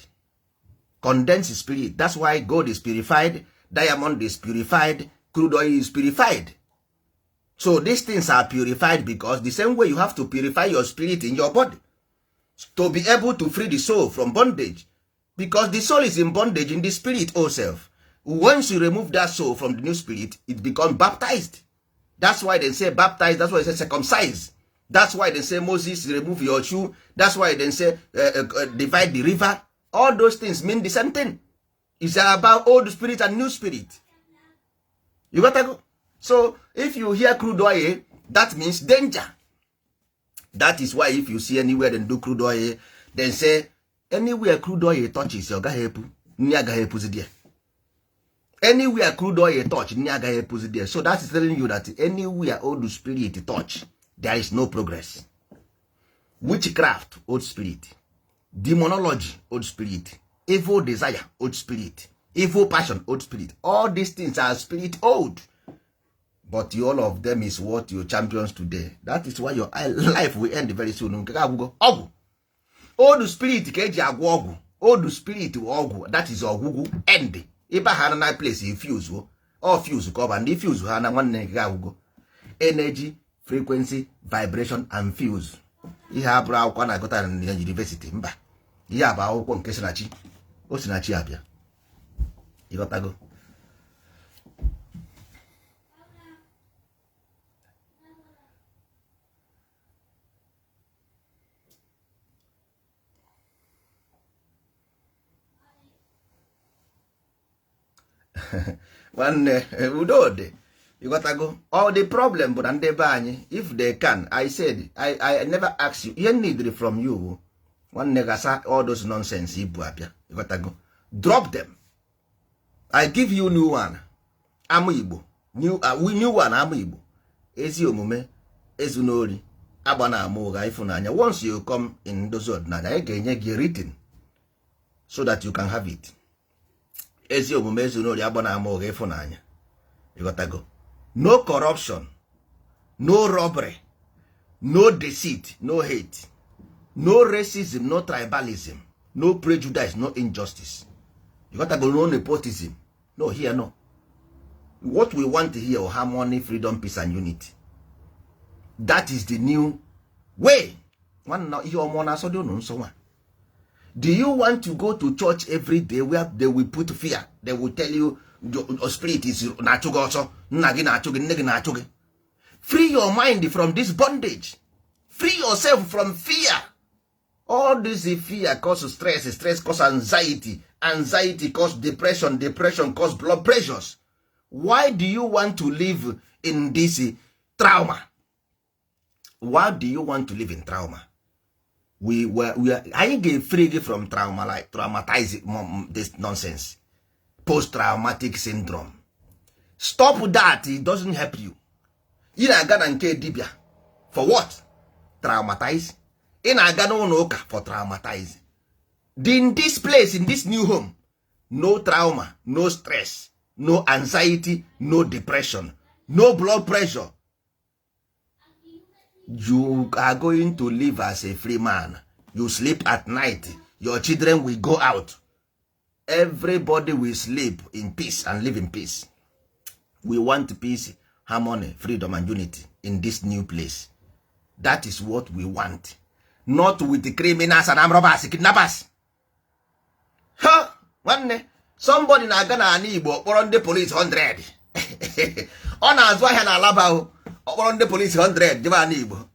Condense spirit. That's why gold is purified, diamond is purified, crude oil is purified. So these things are purified because the same way you have to purify your spirit in your body to be able to free the soul from bondage, because the soul is in bondage in the spirit old self. Once you remove that soul from the new spirit, it becomes baptized. That's why they say baptized. That's why they say circumcised. That's why they say Moses remove your shoe. That's why they say divide the river. All those things mean the same thing. It's about old spirit and new spirit. You got to go. So if you hear crude oil, that means danger. That is why if you see anywhere dem do crude oil, then say anywhere crude oil touches, ọ gaghị epu nri, agaghị epuzi there. Anywhere crude oil touch, nri agaghị epuzi there. So that is telling you that anywhere old spirit touch, there is no progress. Witchcraft, old spirit. Demonology, old spirit. Evil desire, old spirit. Evil passion, old spirit. All these things are spirit old, but all of them is what you champions today. That is why your life will end very soon. Nke ga agwụgo ọgwụ old spirit ka eji agwọ ọgwụ old spirit wụ ọgwụ. That is ọgwụgwụ end. Ịba ha na place, fuse ọ fuse ka ọ ba ndị fuse ha na nwanne. Nke ga agwụgo energy. Frequency, vibration and fuse. Ihe a bụrụ akwụkwọ na-agụta na university, mba. Ihe a bụ akwụkwọ nke si na chi, o si na chi abịa. Ịghọtago? Nwanne, udo dị. Ịghọtago? All the problem bụ na ndị be anyị, if they can, I said I never ask you ihe need from you bụ, nwanne, gasa all those nonsense ibu abịa. Ịghọtago? Drop them. I give you new one, ama Igbo new, new one, ama Igbo, ezi omume, ezu n'ori, agba na ama ụgha, ịfụnanya. Once you come in ndozi ọdịnala, anyị ga-enye gị written so that you can have it. Ezi omume, ezu n'ori, agba na ama ụgha, ịfụnanya. Ịghọtago? No corruption, no robbery, no deceit, no hate, no racism, no tribalism, no prejudice, no injustice. Ịghọtago? No nepotism, no here, no. What we want here, harmony, freedom, peace and unity. That is the new way. Nwanna, ihe ọmụọ na-asọ dị unu nsọ nwa. Do you want to go to church every day where they will put fear? They will tell you your spirit is na-achụ gị ọsọ, nna gị na-achụ gị, nne gị na-achụ gị. Free your mind from this bondage. Free yourself from fear. All this fear cause stress, stress cause anxiety, anxiety cause depression, depression cause blood pressures. Why do you want to live in this trauma? Why do you want to live in trauma? We anyị ga-free gị from trauma, like traumatize this nonsense, post traumatic syndrome. Stop that. It doesn't help you. Ị na-aga na nke dibia for what? Traumatize. Ị na-aga n'ụlọ ụka for traumatize. In this place, in this new home, no trauma, no stress, no anxiety, no depression, no blood pressure. You are going to live as a free man. You sleep at night, your children will go out, everybody will sleep in peace and live in peace. We want peace, harmony, freedom and unity in this new place. That is what we want, not with the criminals and armed robbers, kidnappers. Ha, nwanne, somebody na-aga n'ala Igbo, kpọrọ ndị police 100. Ọ na-azụ ahịa na Alaba o, ọkpọrọ ndị polisi 100 jebe ala Igbo.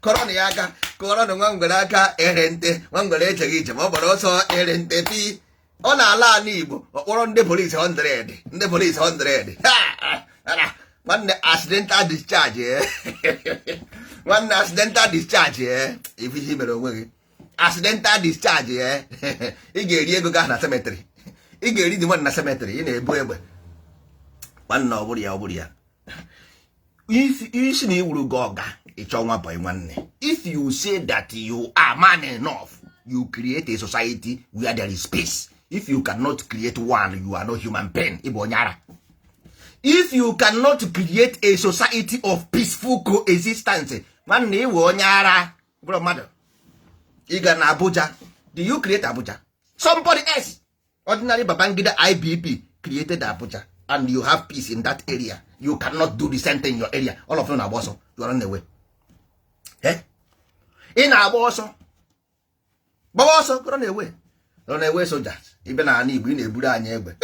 Kọrọnụ ya aka, kọrọnụ nwa ngwere aka ere nte. Nwa ngwere echeghị iche ma ọ gbara ọsọ ere nte pi. Ọ na-ala ala Igbo, ọkpọrọ ndị polisi 100, ndị polisi 100. Ha! Nwanne, accidental discharge, eh? Nwanne, accidental discharge, eh? Ife ihe mere onwe gị, accidental discharge, eh? Ị ga-eri ego gaa na cemetery. Ị ga-eri dị nwanne na cemetery. Ị na-ebu egbe, nwanne. Ọ bụrụ ya, ọ bụrụ ya, isi na iwuru gị ọga ịchọ nwa boy. Nwanne, if you say that you are man enough, you create a society where there is peace. If you cannot create one, you are no human being. Ịbụ onye ara. If you cannot create a society of peaceful coexistence, nwanne, ịwụ onye ara, bụrụ mmadụ. Ị ga na Abuja, do you create Abuja? Somebody else, ordinary Babangida IBP created Abuja, and you have peace in that area. You cannot do the same thing in your area. All of you na-agba ọsọ. You are run away. Eh? Ị na-agba ọsọ, gbawa ọsọ, run away, run away soldiers. Ịbịa na ala Igbo, ị na-eburu anyị egbe,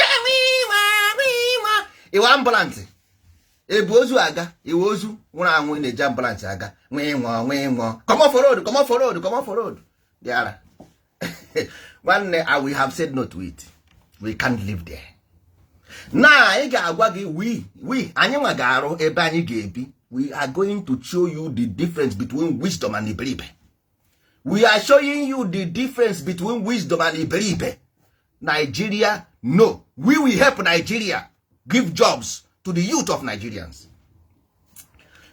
iwe ambulance ebu ozu aga, iwe ozu nwụrụ anwụ. Ị na-eji ambulance aga, nwee nwụọ, nwee nwụọ. Come off road, come off road, come off road. Dị ara, nwanne. I will have said no to it. We can't live there. Na anyị ga-agwa gị, we anyị nwa ga-arụ ebe anyị ga-ebi. We are going to show you the difference between wisdom and iberibe. We are showing you the difference between wisdom and iberibe. Nigeria, no. We will help Nigeria give jobs to the youth of Nigerians.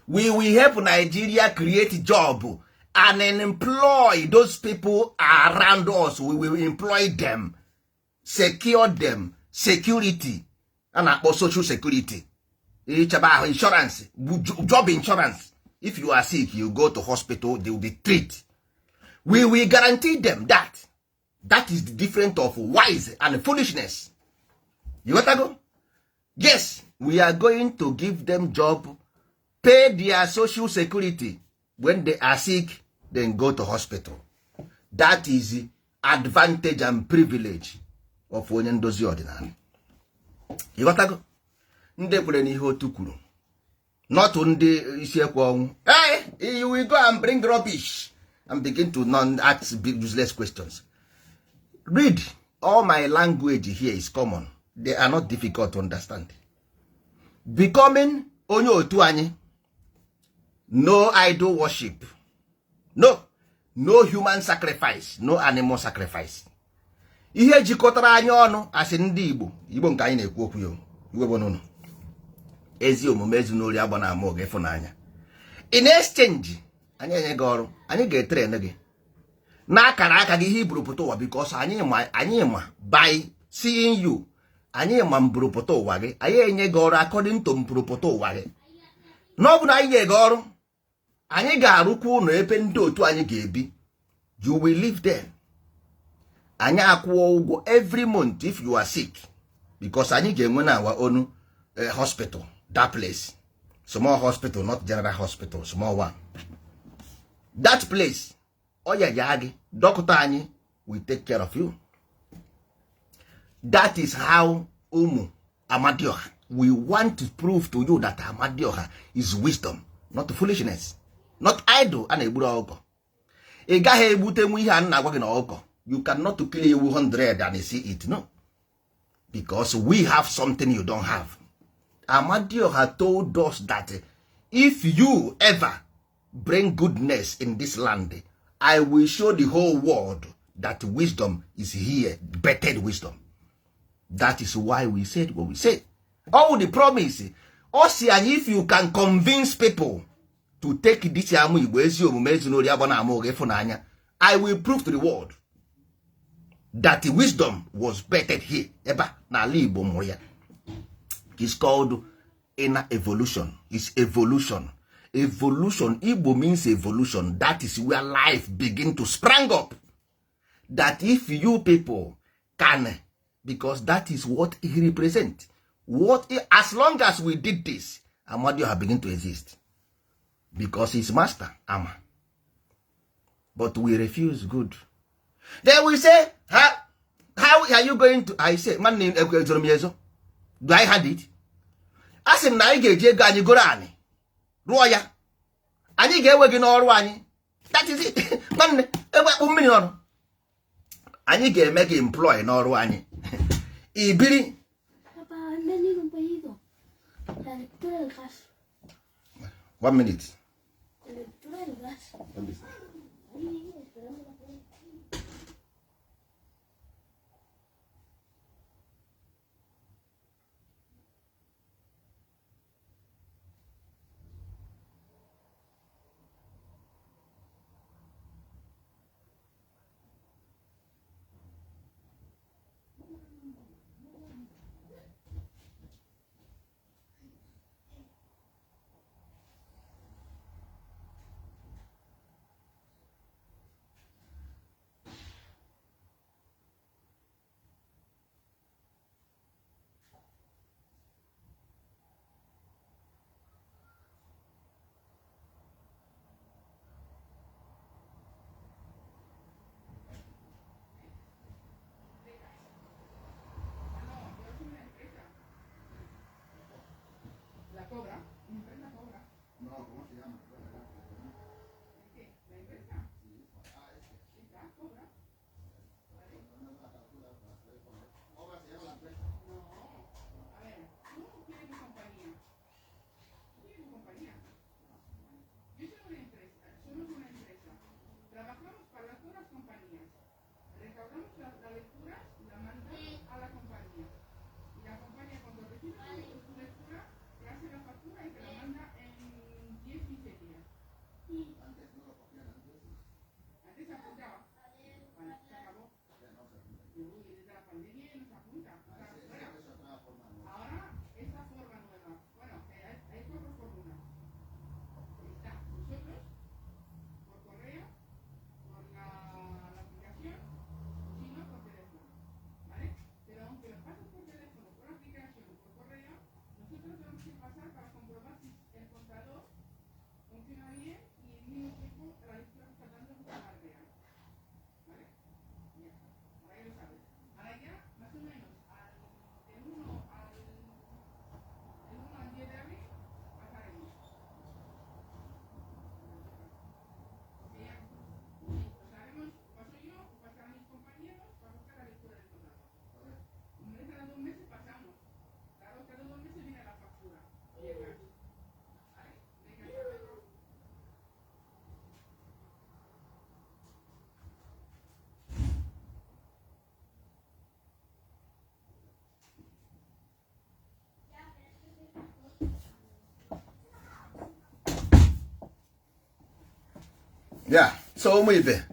We will help Nigeria create job and employ those people around us. We will employ them, secure them, security a na-akpọ social security, ịchebe ahụ, insurance, job insurance. If you are sick, you go to hospital, they will be treat. We will guarantee them that. That is the difference of wise and foolishness. You got to go. Yes, we are going to give them job. Pay their social security. When they are sick, then go to hospital. That is advantage and privilege of onye ndozi ọdịnala. Ịghọtago? Ndị kwere n'ihe otu kwuru, not ndị isi ekwe ọnwụ. Hey, you will go and bring rubbish and begin to non ask big useless questions. Read all my language here is common. They are not difficult to understand. Becoming onye otu anyị, no idol worship, no human sacrifice, no animal sacrifice. Ihe jikọtara anyị ọnụ asị ndị Igbo, Igbo nke anyị na-ekwu okwu ya, iwe bụ n'ụlọ ezi omume, ezinụlọ agba na ama oge ịfụnanya. In exchange, anyị enye gị ọrụ, anyị ga-etrain gị n'akara aka gị, ihe iburu pụta ụwa, because anyị ma, anyị ma by seeing you, anyị ma mburupụta ụwa gị. Anyị enye gị ọrụ according to mburupụta ụwa gị. N'ọ bụ na anyị nye gị ọrụ, anyị ga-arụkwa ụlọ ebe ndị otu anyị ga-ebi. You will live there. Anyị akwụọ ụgwọ every month if you are sick, because anyị ga-enwe na our own hospital, that place, small hospital, not general hospital, small one. That place, ọya ya gị, dọkịta anyị will take care of you. That is how ụmụ Amadioha, we want to prove to you that Amadioha is wisdom, not foolishness, not idol. A na-egburu ọkụkọ, ị gaghị egbutenwu ihe a na-agwa gị na ọkụkọ. You cannot kill ewu 100 and see it. No, because we have something you don't have. Amadioha told us that if you ever bring goodness in this land, I will show the whole world that wisdom is here, better wisdom. That is why we said what we said. All the promise ọ si anyị, if you can convince people to take this amụ Igbo, ezi omume, ezinori agba na ama ụgha, ịfụnanya, I will prove to the world that the wisdom was bettered here, ebe a n'ala Igbo mụrụ ya. Is called inner evolution. Is evolution, evolution. Igbo means evolution. That is where life begin to sprang up. That if you people can, because that is what he represent, what, as long as we did this, Amadioha begin to exist, because his master ama. But we refuse good. Then we say, how are you going to? I say, nwanne, ezoro m ya ezo? Do I hand it? A sị m na anyị ga-eji ego anyị goro anyị rụọ ya, anyị ga-ewe gị n'ọrụ anyị. That is it. Nwanne, egbe akpụ mmiri ọrụ, anyị ga-eme gị employ n'ọrụ anyị, ibiri. Papá, han venido un pedido. La lectura del gas. One minute. La lectura del gas. Ahí, esperando la puerta. Ya so, ụmụ ibe,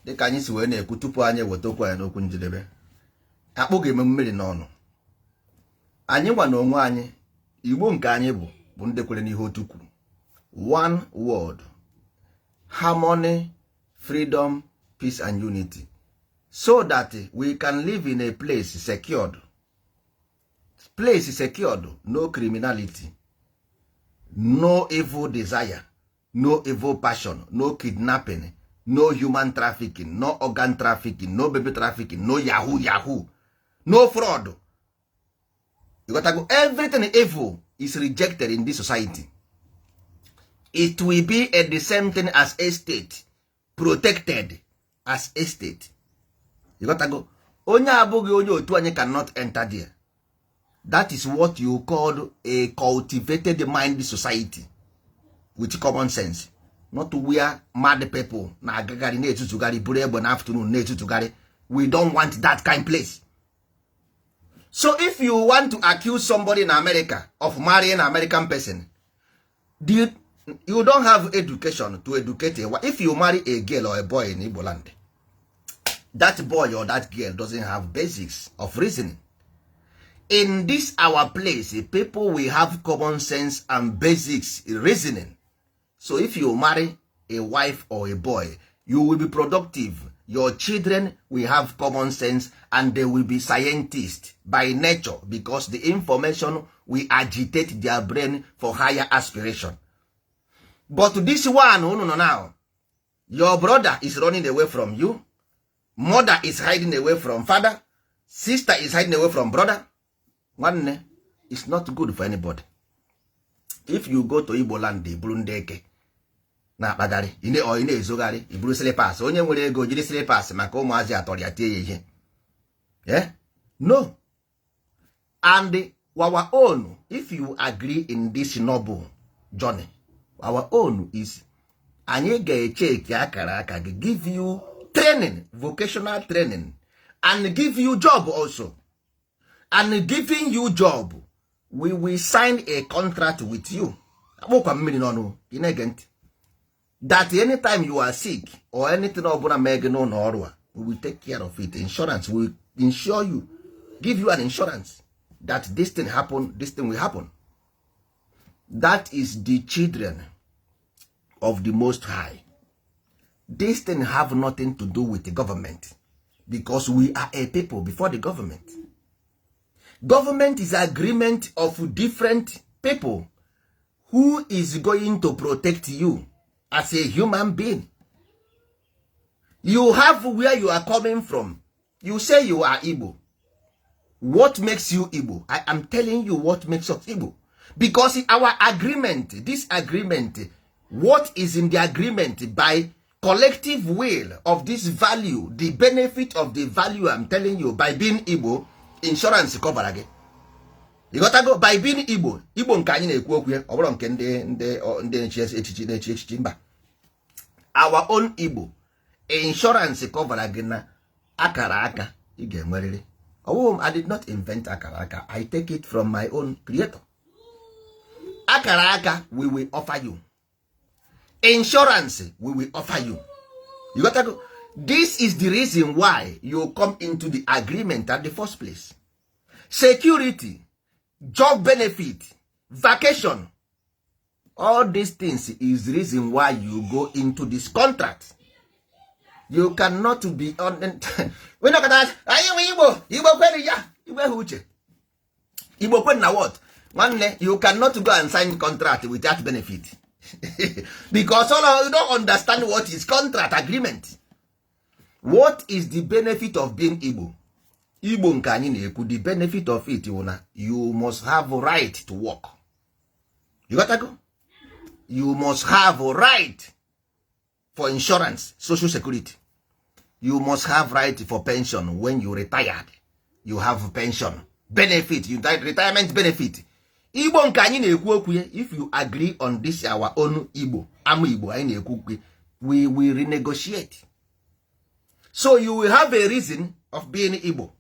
dịka anyị si wee na-ekwu tupu anyị eweta okwu anyị n'okwu njedebe, akpụ ga-eme mmiri n'ọnụ anyị nwa na onwe anyị. Igbo nke anyị bụ ndị kwere n'ihe otu kwuru: one world, harmony, freedom, peace and unity, so that we can live in a place secured, place secured, no criminality, no evil desire, no evil passion, no kidnapping, no human trafficking, no organ trafficking, no baby trafficking, no yahoo yahoo, no fraud. You got to go. Everything evil is rejected in this society. It will be at the same thing as a state protected as a state. You got to go. Onye abụghị onye otu anyị cannot enter there. That is what you call a cultivated mind society with common sense, not where mad people na-agagharị, na-etutugharị, buru egbe na afternoon na-etutugharị. We don't want that kind place. So if you want to accuse somebody in America of marrying an American person, you don't have education to educate a. If you marry a girl or a boy in Igbo land, that boy or that girl doesn't have basics of reasoning. In this our place, people will have common sense and basics reasoning. So if you marry a wife or a boy, you will be productive. Your children will have common sense and they will be scientists by nature, because the information will agitate their brain for higher aspiration. But this one unu nọ now, your brother is running away from you, mother is hiding away from father, sister is hiding away from brother. Nwanne, it's not good for anybody. If you go to Igbo land, bụrụ ndị eke na-akpagharị, ị na-ezogharị, iburu slippers. Onye nwere ego jiri slippers maka ụmụazị atọrọ ya tie ya ihe. Eh? No. And our own, if you agree in this noble journey, our own is anyị ga-echeki akara aka gị, give you training, vocational training, and give you job also. And giving you job, we will sign a contract with you, akpụkwa mmiri n'ọnụ, ị na-ege ntị, that anytime you are sick or anything ọbụla mee gị n'ụlọ ọrụ a, we will take care of it. Insurance will insure you, give you an insurance that this thing happen, this thing will happen. That is the children of the Most High. This thing have nothing to do with the government, because we are a people before the government. Government is agreement of different people who is going to protect you as a human being. You have where you are coming from. You say you are Igbo. What makes you Igbo? I am telling you what makes us Igbo, because our agreement, this agreement, what is in the agreement by collective will of this value, the benefit of the value I'm telling you, by being Igbo, insurance cover gị. You got to go. By being Igbo, Igbo nke anyị na-ekwu okwu ya, ọ bụrụ nke ndị na-echi echichi, na-echi echichi, mba. Our own Igbo, insurance cover gị na akara aka ị ga-enwerịrị. Ọwụ, I did not invent akara aka. I take it from my own creator. Akara aka, we will offer you insurance, we will offer you. You got to go. This is the reason why you come into the agreement at the first place: security, job benefit, vacation. All these things is the reason why you go into this contract. You cannot be on we not gonna anyị nwe Igbo. Igbo kwere ya, Igbo ha uche, Igbo kwere na what? Nwanne, you cannot go and sign contract without benefit, because all of you don't understand what is contract agreement. What is the benefit of being Igbo? Igbo nke anyị na-ekwu, the benefit of it bụ na you must have right to work. You got to go. You must have right for insurance, social security. You must have right for pension. When you retired, you have pension benefit, you retirement benefit. Igbo nke anyị na-ekwu okwu ya, if you agree on this our own Igbo, ama Igbo anyị na-ekwu okwu, we will renegotiate, so you will have a reason of being Igbo.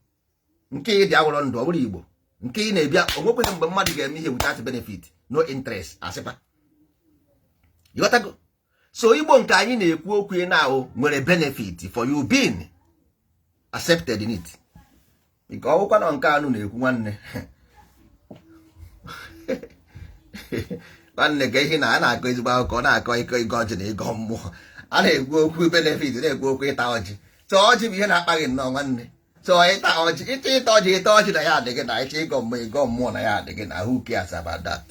Nke ị dị awụrọ ndụ, ọ bụrụ Igbo nke ị na-ebịa, onwekweghị mgbe mmadụ ga-eme ihe without benefit, no interest, asịkwa. You got to go. So Igbo nke anyị na-ekwu okwu na ahụ nwere benefit for you being accepted in it, nke ọwụkwa na nke anụ na-ekwu. Nwanne, nwanne, ka ihe na a na-akọ ezigbo akụkọ na-akọ ịkọ ịgọ ọjị na ịgọ mmụọ. A na-ekwu okwu benefit, na-ekwu okwu ịta ọjị. So ọjị bụ ihe na-akpa gị nnọọ, nwanne. So ịta ọjị, ịta ịta ọjị, ịta ọjị na ya adịghị na ịchọ ịgọ mmụọ, ịgọ mmụọ na ya adịghị na who cares about that?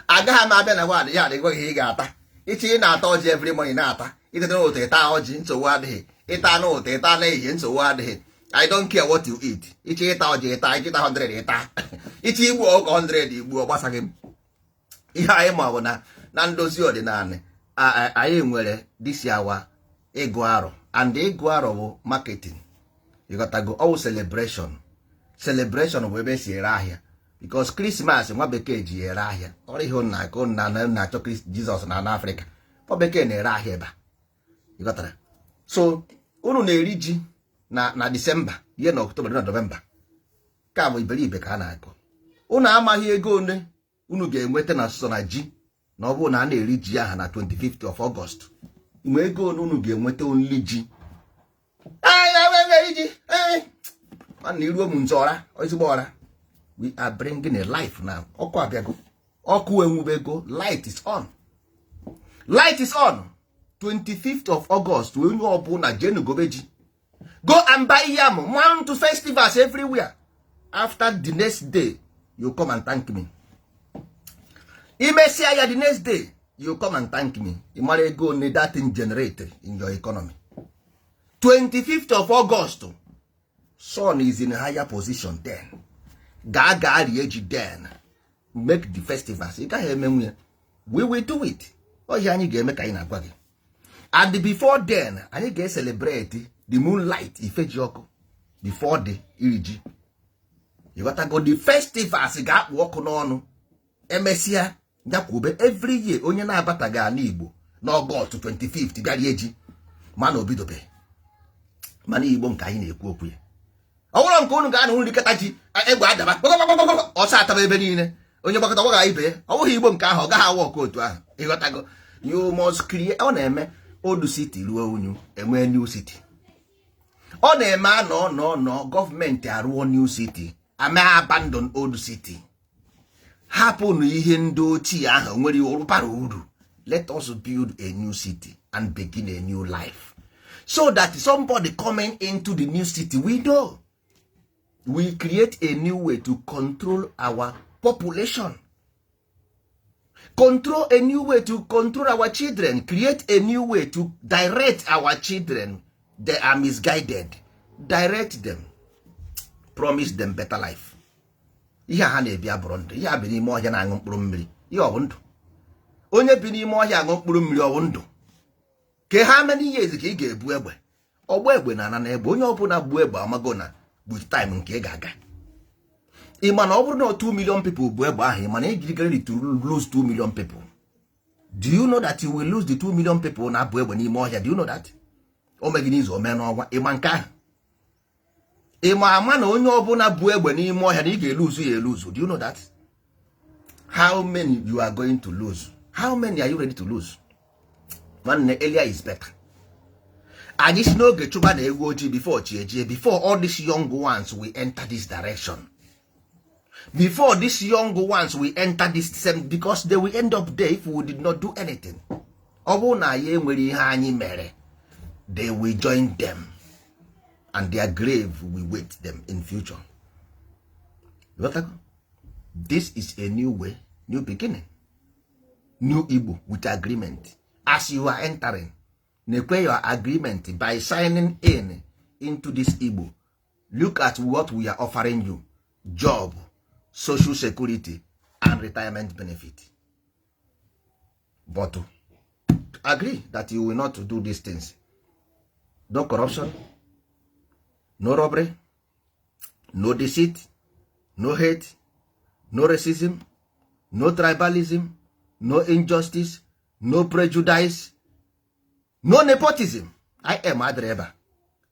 Agaghị m abịa na nwaadị ya adịghị ihe ị ga-ata. Ịchọ ị na-ata ọjị every morning, na-ata itete n'ụtụ, ịta ọjị, nsogbu adịghị. Ịta n'ụtụ, ịta n'ehihie, nsogbu adịghị. I don't care what you eat. Ịchọ ịta ọjị, ịta. Ịchọ ịta 100, ịta. Ịchọ igbu ọkụkọ 100, igbu, ọ gbasaghị m. Ihe anyị ma bụ na ndozi ọdịnala anyị nwere this our ịgụ arọ, and ịgụ arọ bụ marketing, ịghọtago? Ọwụ celebration. Celebration bụ ebe esi ere ahịa, because Christmas nwa bekee ji ere ahịa. Ọrụ ihe na-akụ na na-achọ Jizọs na Afrịka, nwa bekee na-ere ahịa ebe a, ịghọtara? So unu na-eri ji na Disemba, ihe na Ọktoba na Nọvemba, ka bụ iberibe ka a na-akọ. Unu amaghị ego one unu ga-enweta na sọ na ji, na ọ bụrụ na a na-eri ji aha na 25th of August, mgbe ego one unu ga-enweta only ji ji nwanne, iruo m nze ọra, ezigbo ọra. We are bringing a life now. Ọkụ abịago, ọkụ enwubego. Light is on, light is on. 25th of August, onye ọbụla jenu gobe ji. Go and buy yam, mount festivals everywhere. After the next day, you come and thank me. Imesịa ya, the next day you come and thank me. Ị mara ego one that thing generate in your economy? 25th of August, sun is in higher position then. Gaa gaa rie ji, then make the festivals. Ị gaghị emenwu ya, we will do it. Ọhịa anyị ga-eme ka anyị na-agwa gị. And before then, anyị ga-celebrate the moonlight, ifeji ọkụ, before the iri ji, ịghọtago? The festivals ga-akpụ ọkụ n'ọnụ. Emesịa, nyakwube every year, onye na-abataghị ala Igbo n'Ọgọst 25th bịara ji, mana obidobe. Mana Igbo nke anyị na-ekwu okwu ya, ọ bụrụ nke unu ga-anọ nri kata ji, egbe adaba, ọsọ ataba ebe niile, onye gbakọta gbagha ibe ya. Ọ bụghị Igbo nke ahụ, ọ gaghị awa ọkụ otu ahụ, ịghọtago? You must create. Ọ na-eme old city ruo unyu, enwee new city. Ọ na-eme anọ nọ nọ, gọọmenti arụọ new city, ama abandon old city. Hapụnụ ihe ndị ochie ahụ nwere bara uru. Let us build a new city and begin a new life, so that somebody coming into the new city, we know we create a new way to control our population, control a new way to control our children, create a new way to direct our children. They are misguided. Direct them, promise them better life. Ihe a ha na-ebi abụrụ ndụ. Ihe a bi n'ime ọhịa na-aṅụ mkpụrụ mmiri, ihe ọ bụ ndụ? Onye bi n'ime ọhịa aṅụ mkpụrụ mmiri, ọ bụ ndụ? Ke ha many years ka ị ga-ebu egbe? Ọgba egbe na ana na egbe. Onye ọbụla gbuo egbe amago na with time nke ị ga-aga. Ị ma na ọ bụrụ na 2 million people bụ egbe ahụ, ị ma na ị jiri to lose 2 million people? Do you know that you will lose the 2 million people na-abụ egbe n'ime ọhịa? Do you know that? O meghị n'izu, o mee n'ọnwa. Ịma nke ahụ? Ị ma ama na onye ọbụla bụ egbe n'ime ọhịa na ị ga-eluzu ya eluzu? Do you know that? How many you are going to lose? How many are you ready to lose? Nwanne, earlier is better. Anyị si n'oge chụba na egwu ojii before chi ejie, before all these young ones will enter this direction, before these young ones will enter this same, because they will end up there if we did not do anything. Ọ bụrụ na anyị enwere ihe anyị mere, they will join them and their grave will wait them in future. You got that? This is a new way, new beginning, new Igbo with agreement. As you are entering, nekwe your agreement by signing in into this Igbo. Look at what we are offering you: job, social security and retirement benefit. But agree that you will not do these things: no corruption, no robbery, no deceit, no hate, no racism, no tribalism, no injustice, no prejudice, no nepotism. I am adịrị ebe a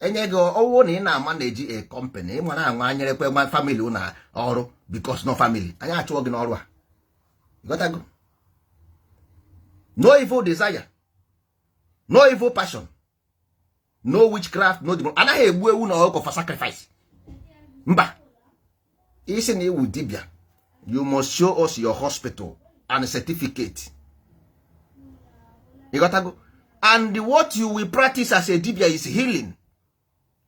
enye gị ọwụ na ị na-ama na-eji a company, ị nwere anwa anyerekwe nwa family na ọrụ, because no family anyị achụọ gị n'ọrụ a. Ghọtago? No evil desire. No evil passion, no witchcraft, no demon. Anaghị egbu ewu na ọkụkọ for sacrifice. Mba, isi na iwu dibia, you must show us your hospital and certificate. You got to go. And what you will practice as a dibia is healing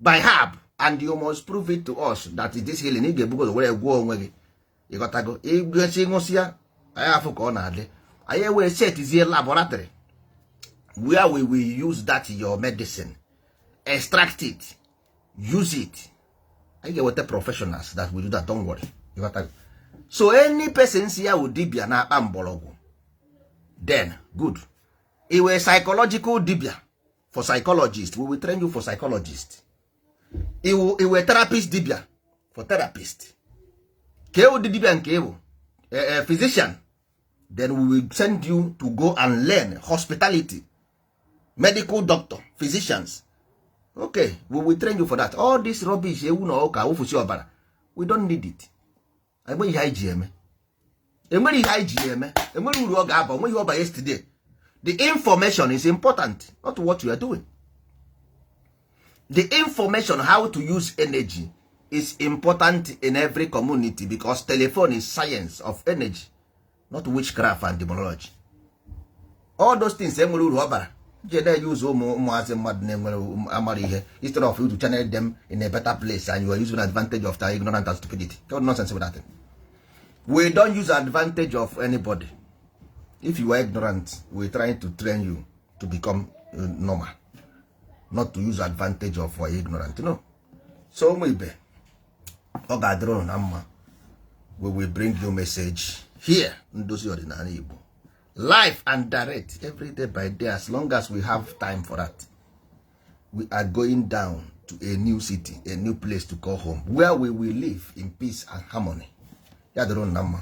by herb, and you must prove it to us that this healing ị ga-ebugo were gwọọ onwe gị. Ịghọtago? Igosi ṅụsịa anyị afụ ka ọ na-adị, anyị wee setizie laboratory where we will use that your medicine, extract it, use it. Anyị ga-eweta professionals that will do that. Don't worry. Ịghọtago? So any person si ya wụ dibia na-akpa mgbọrọgwụ, then good. Iwe psychological dibia for psychologist, we will train you for psychologist. Iwe therapist dibia for therapist, ka ụdị dibia nke ịbụ physician, then we will send you to go and learn hospitality, medical doctor, physicians. Okay, we will train you for that. All this rubbish, ewu na ụka wụfusi ọbara, we don't need it. Enweghị ihe anyị ji eme, enwere ihe anyị ji eme, enwere uru ọ ga-aba, onweghị ọba. Yesterday, the information is important, not what you are doing. The information how to use energy is important in every community, because telephone is science of energy, not witchcraft and demonology. All those things enwere uru ọ bara jede use ụmụ ụmụazị mmadụ na-enwere amara ihe, instead of you to channel them in a better place, and you are using advantage of their ignorance and stupidity. What nonsense with that thing? We don't use advantage of anybody. If you are ignorant, we trying to train you to become normal, not to use advantage of our ignorant. No. So ụmụ ibe, ọ ga-adịrị unu na mma. We will bring you message here, Ndozi Ọdịnala Igbo, live and direct, every day by day, as long as we have time for that. We are going down to a new city, a new place to call home, where we will live in peace and harmony. Ya dịrị unu na mma.